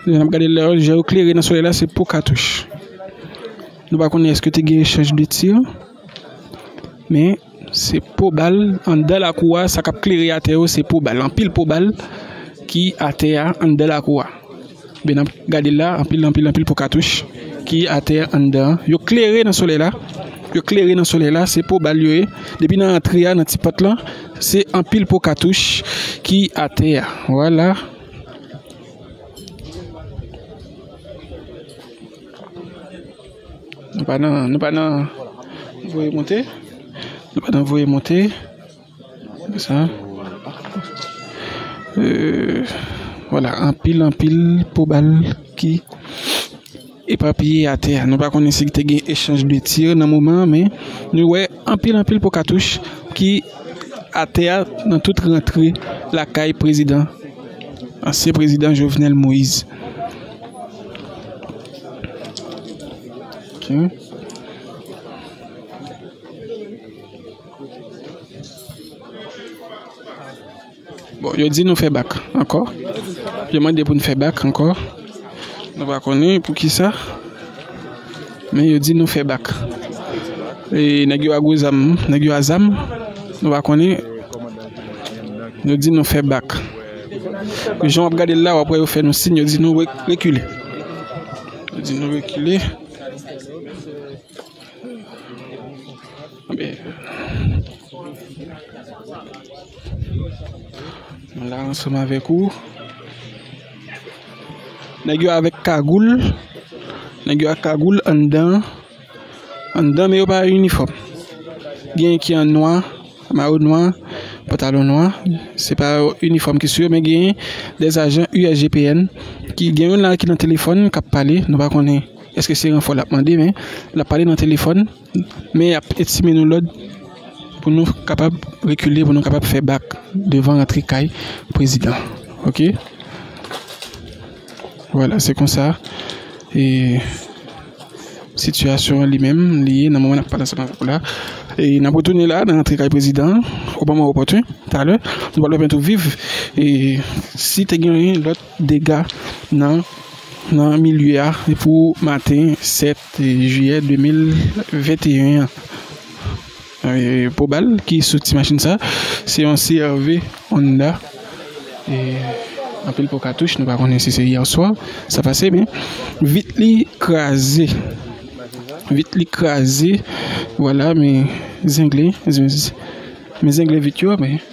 N ap gade la, jan yo klere nan solèy la, se po katouch. Nou pa konnen èske te gen echanj de tir, men se po bal anndan lakou a, sa k ap klere atè yo, se po bal, anpil po bal ki atè a anndan lakou a. Ben, n ap gade la, anpil, anpil, anpil po katouch ki atè anndan. Yo klere nan solèy la. Yo klere nan solèy la, se po bal yo ye. Depi nan antre a, nan ti pòt lan, se anpil po katouch ki atè a. Vwala. Nou pa nan, nou pa nan voye monte. Nou pa nan voye monte. Sa. Euh, vwala, anpil, anpil po bal ki epapiye atè a. Nou pa konnen si te gen echanj de tir nan moman an, men nou wè anpil, anpil po katouch ki atè a nan tout rantre lakay prezidan, ansyen prezidan Jovenel Moïse. Ok. Bon, yo di nou fè bak ankò. Yo mande pou n fè bak ankò. Nou pa konnen pou ki sa. Men yo di nou fè bak. E nèg yo a gwo zam, nèg yo a zam. Nou pa konnen. Yo di nou fè bak. Jan w ap gade l la, w ap wè yo fè nou siy, yo di nou re-, rekile. Yo di nou rekile. Anben, nou la ansanm avèk ou. Nèg yo avèk kagoul. Nèg yo ak kagoul anndan. Anndan, men yo pa inifòm. Gen ki an nwa, mayo nwa, pantalon nwa. Se pa inifòm ki sou yo, men gen de ajan U S G P N ki gen youn la ki nan telefòn k ap pale. Nou pa konnen èske se ranfò l ap mande, men l ap pale nan telefòn, men y ap entime nou lòd pou nou kapab rekile, pou nou kapab fè bak devan rantre kay prezidan. Ok? Vwala, se konsa. E sitiyasyon an li menm, li ye nan moman n ap pale ansanm avèk ou la. E n ap retounen la, nan rantre kay prezidan an, o moman opòtin, talè. Nou pral pèmèt ou viv, e si te gen lòt dega nan, nan milye a, e pou maten sèt jiyè de mil venteyen an. E, po bal ki sou ti machin sa, se yon C R V Honda. E, anpil po katouch, nou pa konnen si se yè swa sa pase, men vit li kraze. Vit li kraze. Vwala, men zengle, zen-, men zengle vit yo, men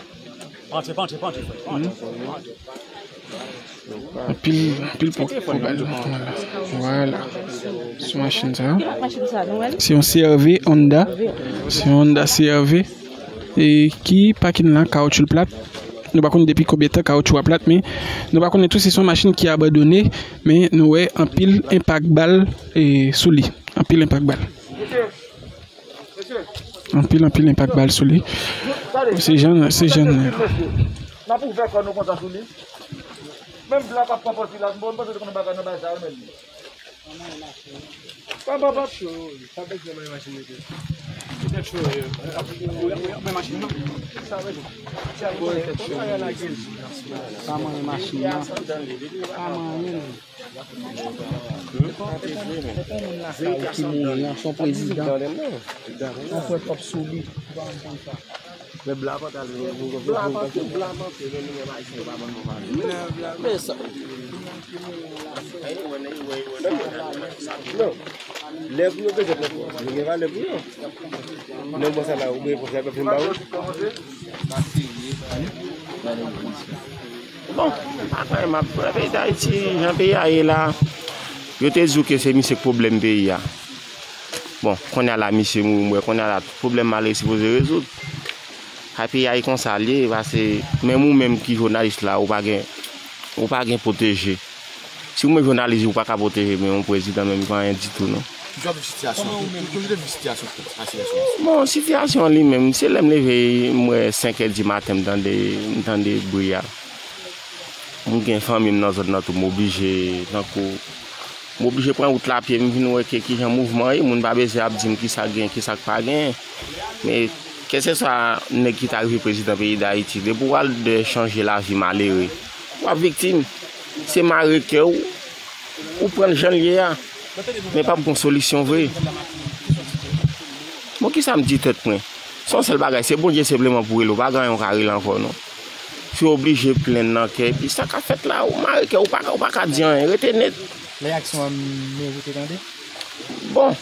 anpil, anpil po, po bal. Vwala. Vwala. Sou machin sa. Se yon C R V Honda. Se yon Honda C R V. E ki pakin la, kawoutchou l plat. Nou pa konn depi konbyen tan kawoutchou a plat, men nou pa konnen tou si se yon machin ki abandone, men nou wè anpil enpak bal, e, sou li. Anpil enpak bal. Anpil, anpil enpak bal sou li. Se jan, se jan. N ap ouvè kò nou konsa sou li. Menm blan k ap pran pòz sila, mwen panse se konn bagay nan bagay sa yo menm. Pa, pa, pa. Sa bezwen mwen imajine ke. Pa manyen machin nan. Pa manyen li. Se yon moun lakay ki mouri an, se yon prezidan. Yon frè pòp sou li. Ou pa konn sa. Men blan pa t al, blan pa t, blan pa t, men nou menm Ayisyen yo pa ban nou valè. Men sa. Non. Lè pou yo bezwen pran, nou gen valè pou yo. Nan bon sa la, ou gen konsèy pèp vin ba ou. Bon, pa fè m ap, peyi Dayiti, jan peyi a ye la, yo te di w ke se misye k pwoblèm peyi a. Bon, kounye a la misye mouri, m wè kounye a la tout pwoblèm malere sipoze rezoud. Sa peyi a ye konsa l ye, paske menm ou menm ki jounalis la, ou pa gen, ou pa gen pwoteje. Si ou menm jounalis, ou pa ka pwoteje, men yon prezidan menm, li pa anyen ditou, non. Kijan w viv sitiyasyon? Kijan w viv sitiyasyon pou asiyasyon? Bon, sitiyasyon an li menm, se lè m leve, m wè senkè di maten, m tande, m tande bri a. M gen fanmi m nan zòn nan tou, m oblije, tankou, m oblije pran wout la pye, m vin wè ke kijan mouvman ye, moun pa bezwen ap di m kisa k gen, kisa k pa gen. Men, kèlkeswa nèg ki ta rive prezidan peyi Dayiti, depi w al dèyè chanje lavi malere, w ap viktim. Se mare kè w, ou pran l jan l ye a. Men p ap gon solisyon vre. Bon, kisa m di tèt mwen? Se yon sèl bagay, se Bondye senpleman pou rele, w pa gen anyen w ka rele ankò, non. Si w oblije plenn nan kè, epi sa k ap fèt la, ou mare kè, ou pa ka, ou pa ka di anyen, rete nèt. Reyaksyon an, men ou te tande? Bon,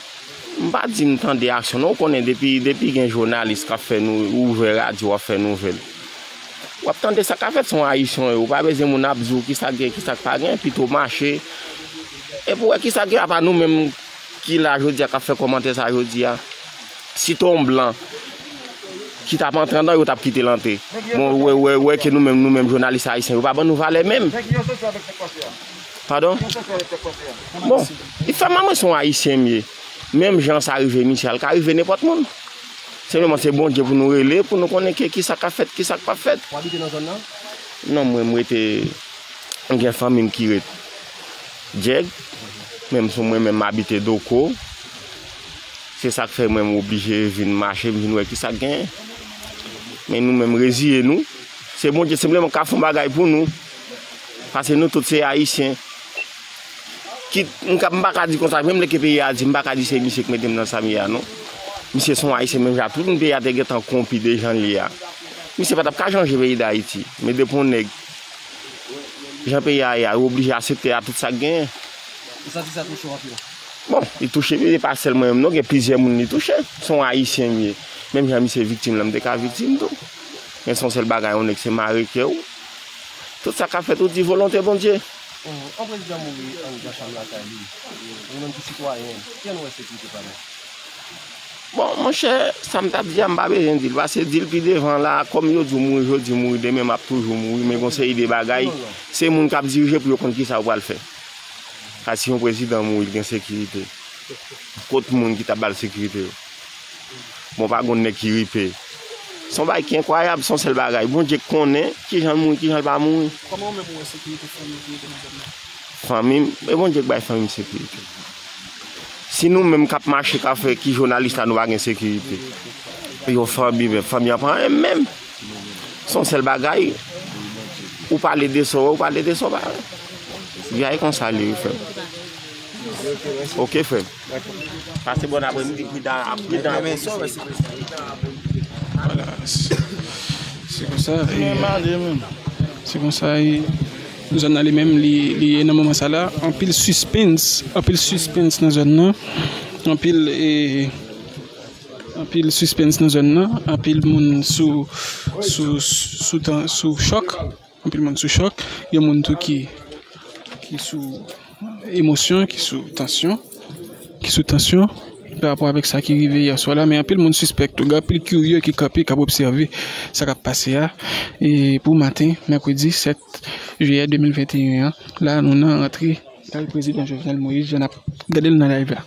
m pa di m tande aksyon, non, ou konnen depi, depi gen jounalis k ap fè nou, ouvè radyo, w ap fè nouvèl. W ap tande sa k ap fèt, se yon Ayisyen w ye, ou pa bezwen moun ap di w kisa k gen, kisa k pa gen, pito mache. Epi w wè kisa k gen, apa nou menm ki la jodi a, k ap fè kòmantè sa jodi a. Si te yon blan ki t ap antre anndan, yo t ap kite l antre. Bon, wè, wè, wè ke nou menm, nou menm jounalis ayisyen, yo pa ban nou valè menm. Padon? Bon, li fè m, mwen se yon Ayisyen m ye. Menm jan sa rive misye a, l ka rive nenpòt moun. Senpleman, se Bondye pou nou rele, pou nou konnen ke kisa k ap fèt, kisa k p ap fèt. Ou abite nan zòn nan? Non, mwen, m rete, m gen fanmi m ki ret Dyèg. Menm sou mwen menm, m abite Doko. Se sa k fè mwen, m oblije vin mache, m vin wè kisa k genyen. Men nou menm, reziye nou. Se Bondye senpleman k ap fè yon bagay pou nou. Paske nou tout se Ayisyen. Kit, m ka, m pa ka di konsa, menm lè ke peyi a di, m pa ka di se misye k mete m nan sa m ye a, non. Misye se yon Ayisyen, menm jan tout moun peyi a te gentan konpi de jan l ye a. Misye pa t ap ka chanje peyi Dayiti. Men depi yon nèg, jan peyi a ye a, ou oblije aksepte a tout sa k genyen. Ou santi sa touche w anpil? Bon, li touche m, li pa sèl mwen menm, non, gen plizyè moun li touche. Se yon Ayisyen m ye. Menm jan misye viktim lan, m te ka viktim tou. Men se yon sèl bagay, yon nèg se mare kè w. Tout sa k ap fèt, ou di volonte Bondye. Mhm. Yon prezidan mouri anndan chanm lakay li. Ou menm ki sitwayen, kijan nou wè sekirite pa nou? Bon, monchè, sa m t ap di a, m pa bezwen di l, paske di l pi devan la, kòm yo di w mouri jodi, mouri demen, m ap toujou mouri, men gon seri de bagay, se moun k ap dirije pou yo konn kisa yo pral fè. Paske si yon prezidan mouri, l gen sekirite. Kot moun ki t ap ba l sekirite yo? Bon, pa gon nèg ki ripe. Se yon bagay ki enkwayab, se yon sèl bagay. Bondye k konnen kijan l mouri, kijan l pa mouri. Kòman ou menm ou wè sekirite fanmi w ki rete nan zòn nan? Fanmi m, e Bondye k bay fanmi m sekirite. Si nou menm k ap mache, k ap fè ki jounalis la, nou pa gen sekirite. Yon fanmi, men fanmi an pa anyen menm. Se yon sèl bagay, ou pale de sa w wè, ou pale de sa w pa wè. Vi a e konsa li ye, frè m. Oke, frè m. Pase bòn apremidi, pridan, pridan. Vwala, se, se konsa, e, se konsa, e, zòn nan li menm, li, li ye nan moman sa la, anpil suspens, anpil suspens nan zòn nan, anpil, e, anpil suspens nan zòn nan, anpil moun sou, sou, sou tan, sou chòk. Anpil moun sou chòk. Gen moun tou ki, ki sou emosyon, ki sou tansyon, ki sou tansyon pa rapò avèk sa ki rive yè swa la. Men anpil moun sispèk tou. Gen anpil kirye ki kanpe, k ap obsève sa k ap pase a. E pou maten, mèkredi sèt jiyè de mil venteyen an, la nou nan rantre kay prezidan Jovenel Moïse, jan n ap gade l nan live la.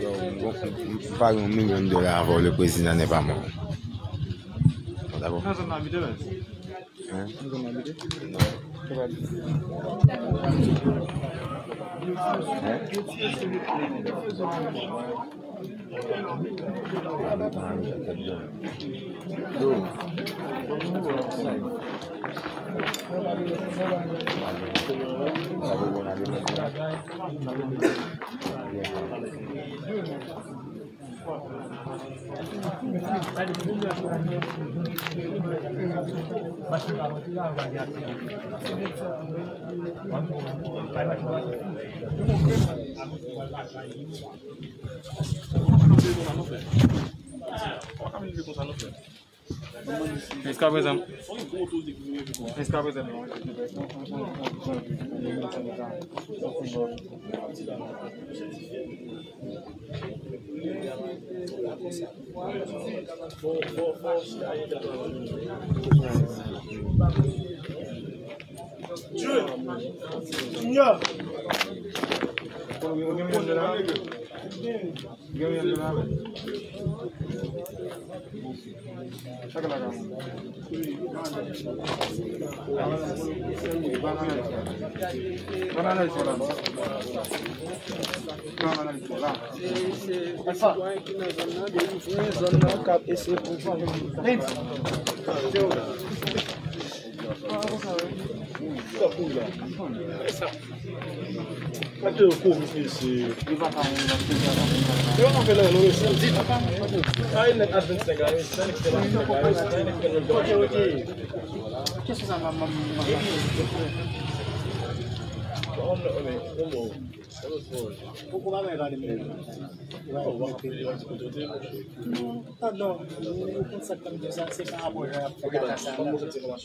Yo, m gon, m, m pare yon milyon dola avè w, le président n'est pas mort. Bon, dakò. Hein? Jiskaprezan, jiskaprezan, non. Se, se, se sitwayen ki nan zòn nan, delivre zòn nan, k ap eseye pran. Yo pa fè lè, non, mesye. Ay, nèg advance nèg la, mesye. Nèg ki te la, nèg la, mesye. Nèg ki te la, nèg la. Kesyon sa, m, m, m, m, m. Poko pa mwen gade mwen. Non, non, ou konn sa k fè m di sa, se pa rapò jan y ap fè kaka sa la.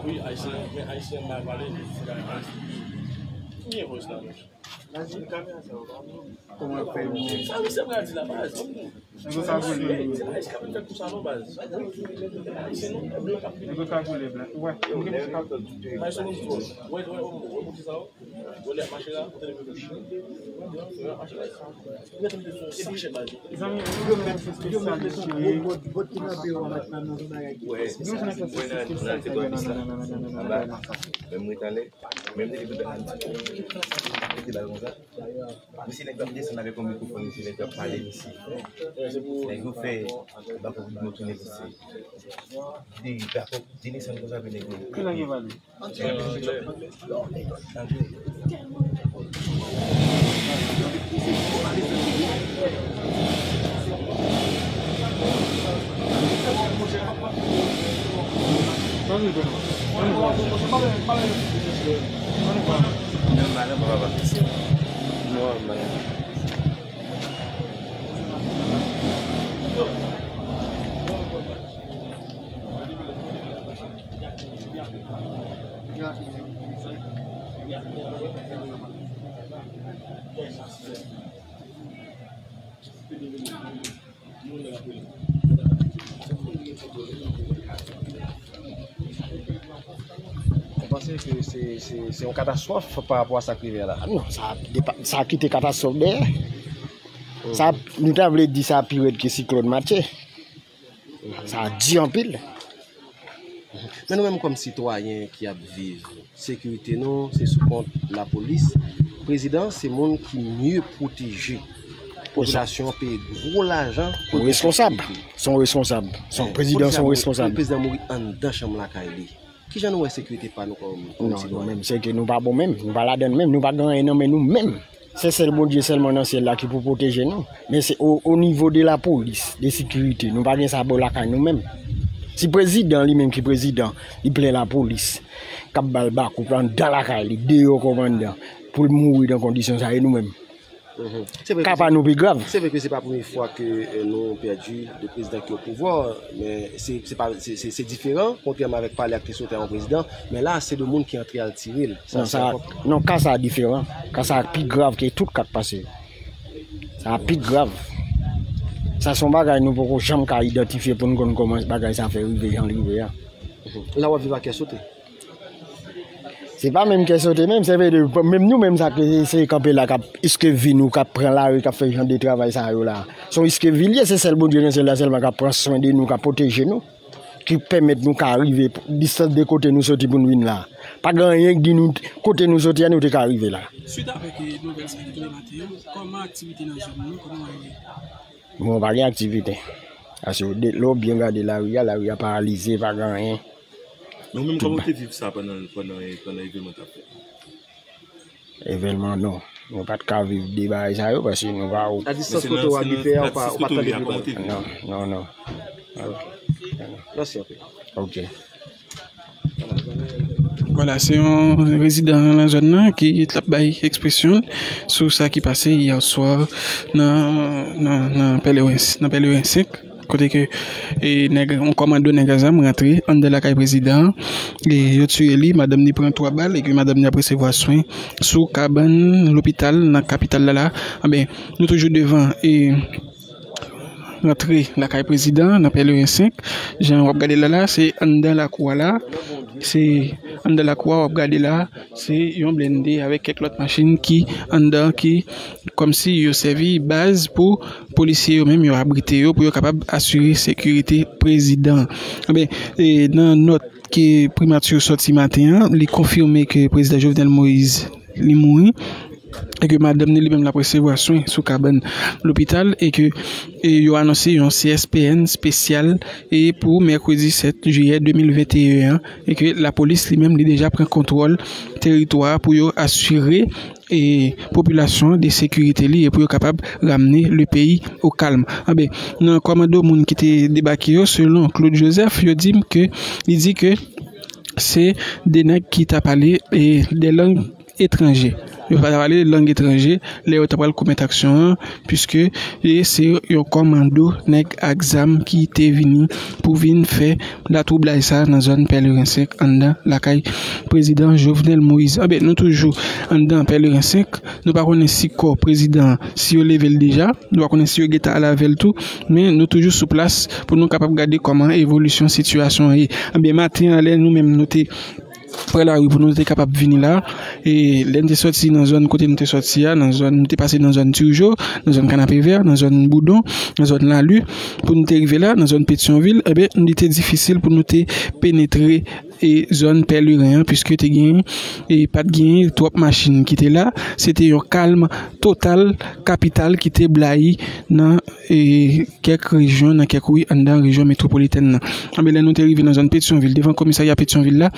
Wi, ayisyen, men ayisyen mal pale, se pa ayisyen. Ki nivo sa? Kòman fè nou? Sa misye pral di la, baz. Nèg yo ka boule. Nèg yo ka boule blan. Wè, nèg yo ka. Zanmi, yo menm se espesyalist yo ye. Menm ret anlè, menm li te ba konsa. Misye nèg ap desann avèk yon mikwofòn, misye nèg ap pale, misye. Nèg yo fè bako ritmo tounen, misye. Li bako desann konsa, men nèg yo. Ki lang yo pale? Anglè. Ou panse ke Se, se, se yon katastwòf pa rapò a sa k rive a la. Non, sa, depa- sa kite katastwòf dèyè. Sa, nou ta vle di sa pi rèd ke siklòn Matye. Sa di anpil. Men nou menm kòm sitwayen ki ap viv, sekirite nou, se sou kont lapolis. Prezidan, se moun ki mye pwoteje. Popilasyon an peye gwo lajan pou l gen sekirite. Se yon responsab. Se yon prezidan, se yon responsab. Prezidan mouri anndan chanm lakay li. Kijan nou wè sekirite pa nou kòm, kòm sitwayen? Non, nou menm, se ke nou pa bon menm. Nou pa ladann menm. Nou pa gen anyen nan men nou menm. Se sèl Bondye sèlman nan syèl la ki pou pwoteje nou. Men se o, o nivo de lapolis, de sekirite, nou pa gen sa bò lakay nou menm. Si prezidan li menm ki prezidan, li plen lapolis, k ap ba l bakout anndan lakay li, deyò kòm anndan, pou l mouri nan kondisyon sa, e nou menm? Se vre ke ka pa nou pi grav. Se vre ke se pa premye fwa ke, eh, nou pèdi de prezidan ki o pouvwa, men se, se pa, se, se, se diferan, kontrèman avèk pale ak te sotè yon prezidan, men la, se de moun ki antre al tire l. Sa, non, sa, non, ka sa diferan. Ka sa pi grav ke tout ka k pase. Sa pi grav. Sa se yon bagay nou poko janm ka idantifye pou n konn kòman bagay sa fè rive jan l rive a. La w ap viv ak kè sote. Se pa menm kè sote menm, se vle di, menm nou menm sa ke se kanpe la k ap eske vi nou, k ap pran lari, k ap fè jan de travay sa yo la. Se yon eske vi l ye, se sèl Bondye nan syèl la sèlman k ap pran swen de nou, k ap pwoteje nou, ki pèmèt nou ka rive distans de kote nou soti pou n vin la. Pa gen anyen k di nou kote nou soti a nou te ka rive la. Swit avèk, eh, nouvèl sa ki tonbe maten an, kòman aktivite nan zòn nan, kòman w ye? Bon, pa gen aktivite. Paske de, lè w byen gade lari a, lari a paralize, pa gen anyen. Men ou menm, kòman w te viv sa pandan, pandan, pandan evènman t ap fèt? Evènman, non. Nou pa t ka viv de bagay sa yo, paske nou pa. A distans kote w abite a, ou pa, ou pa tande bri bagay. Non, non, non. Ok. Mèsi anpil. Ok. Vwala, se yon rezidan nan zòn nan ki t ap bay ekspresyon l sou sa ki pase yè swa nan, nan, nan Pèleren, nan Pèleren senk, kote ke, e, nèg, yon kòmando nèg a zam rantre anndan lakay prezidan an, e yo tiye li, madanm li pran twa bal, e ke madanm li ap resevwa swen sou kabann lopital nan kapital la la. Anben, nou toujou devan, e, rantre lakay prezidan nan Pèleren senk. Jan w ap gade la la, se anndan lakou a la. Se anndan lakou a w ap gade la. Se yon blende avèk kèk lòt machin ki anndan, ki kòmsi yo sèvi baz pou polisye yo menm, yo abrite yo pou yo kapab asire sekirite prezidan. Anben, e, nan nòt ke primati sòti maten an, li konfime ke prezidan Jovenel Moïse, li mouri, e ke madanm ni li menm l ap resevwa swen sou kabann lopital, e ke, e yo anonse yon C S P N espesyal, e pou mèkredi sèt jiyè de mil venteyen an, e ke lapolis li menm li deja pran kontwòl teritwa a pou yo asire, e, popilasyon an de sekirite li e pou yo kapab ramne le peyi o kalm. Anben, nan kòmando moun ki te debake yo, selon Claude Joseph, yo di m ke, li di ke se de nèg ki ta pale, e, de lang etranje. Yo pa ta pale lang etranje lè yo ta pral komèt aksyon an, piske, e, se yon kòmando nèg ak zam ki te vini pou vin fè latwoublay sa nan zòn Pèleren senk anndan lakay prezidan Jovenel Moïse. Anben, nou toujou anndan Pèleren senk. Nou pa konnen si kò prezidan an, si yo leve l deja. Nou pa konnen si yo gentan al avè l tou. Men nou toujou sou plas pou nou kapab gade kòman evolisyon sitiyasyon an ye. Anben, maten an, lè nou menm nou te pran lari pou nou te kapab vini la. E lè n te sòti nan zòn kote nou te sòti a, nan zòn, nou te pase nan zòn Turgeau, nan zòn Kanapevè, nan zòn Boudon, nan zòn Lali, pou nou te rive la, nan zòn Petyonvil, enben, li te difisil pou nou te penetre, e, zòn Pèleren an, piske te gen, e, pa t gen twòp machin ki te la. Se te yon kalm total, kapital ki te blayi nan, e, kèk rejyon, nan kèk ri anndan rejyon metwopolitèn nan. Anben, lè nou te rive nan zòn Petyonvil, devan komisarya Petyonvil la,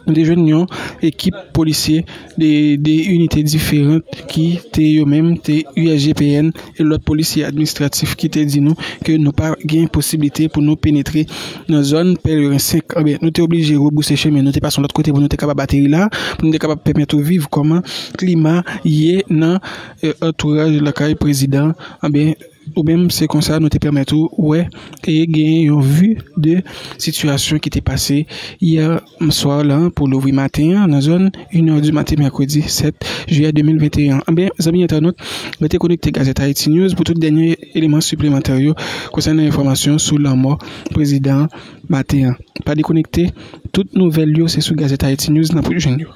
nou te jwenn yon ekip polisye de, de inite diferan ki te yo menm, te U S G P N e lòt polisye administratif ki te di nou ke nou pa gen posiblite pou nou penetre nan zòn Pèleren senk. Anben, nou te oblije rebouse chemen, nou te pase yon lòt kote pou nou te kapab ateri la, pou nou te kapab pèmèt ou viv kòman klima ye nan, e, antouraj lakay prezidan. Anben, Ou menm, se konsa nou te pèmèt ou wè e gen yon vi de sitiyasyon ki te pase yè swa la pou louvri maten an nan zòn inè di maten mèkredi sèt jiyè de mil venteyen an. Anben, zanmi entènot, rete konekte Gazette Haïti News pou tout dènye eleman siplemantè yo konsènan enfòmasyon sou lanmò prezidan an maten an. Pa dekonekte, tout nouvèl yo se sou Gazette Haïti News n ap jwenn yo.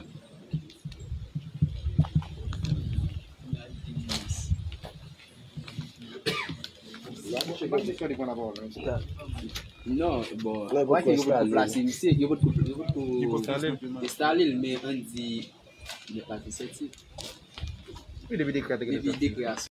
Non, bon, wè ke yo potko plase misye, yo potko, yo potko enstale l, men ann di nèt la te sòti. Depi dekrè a te gentan sòti.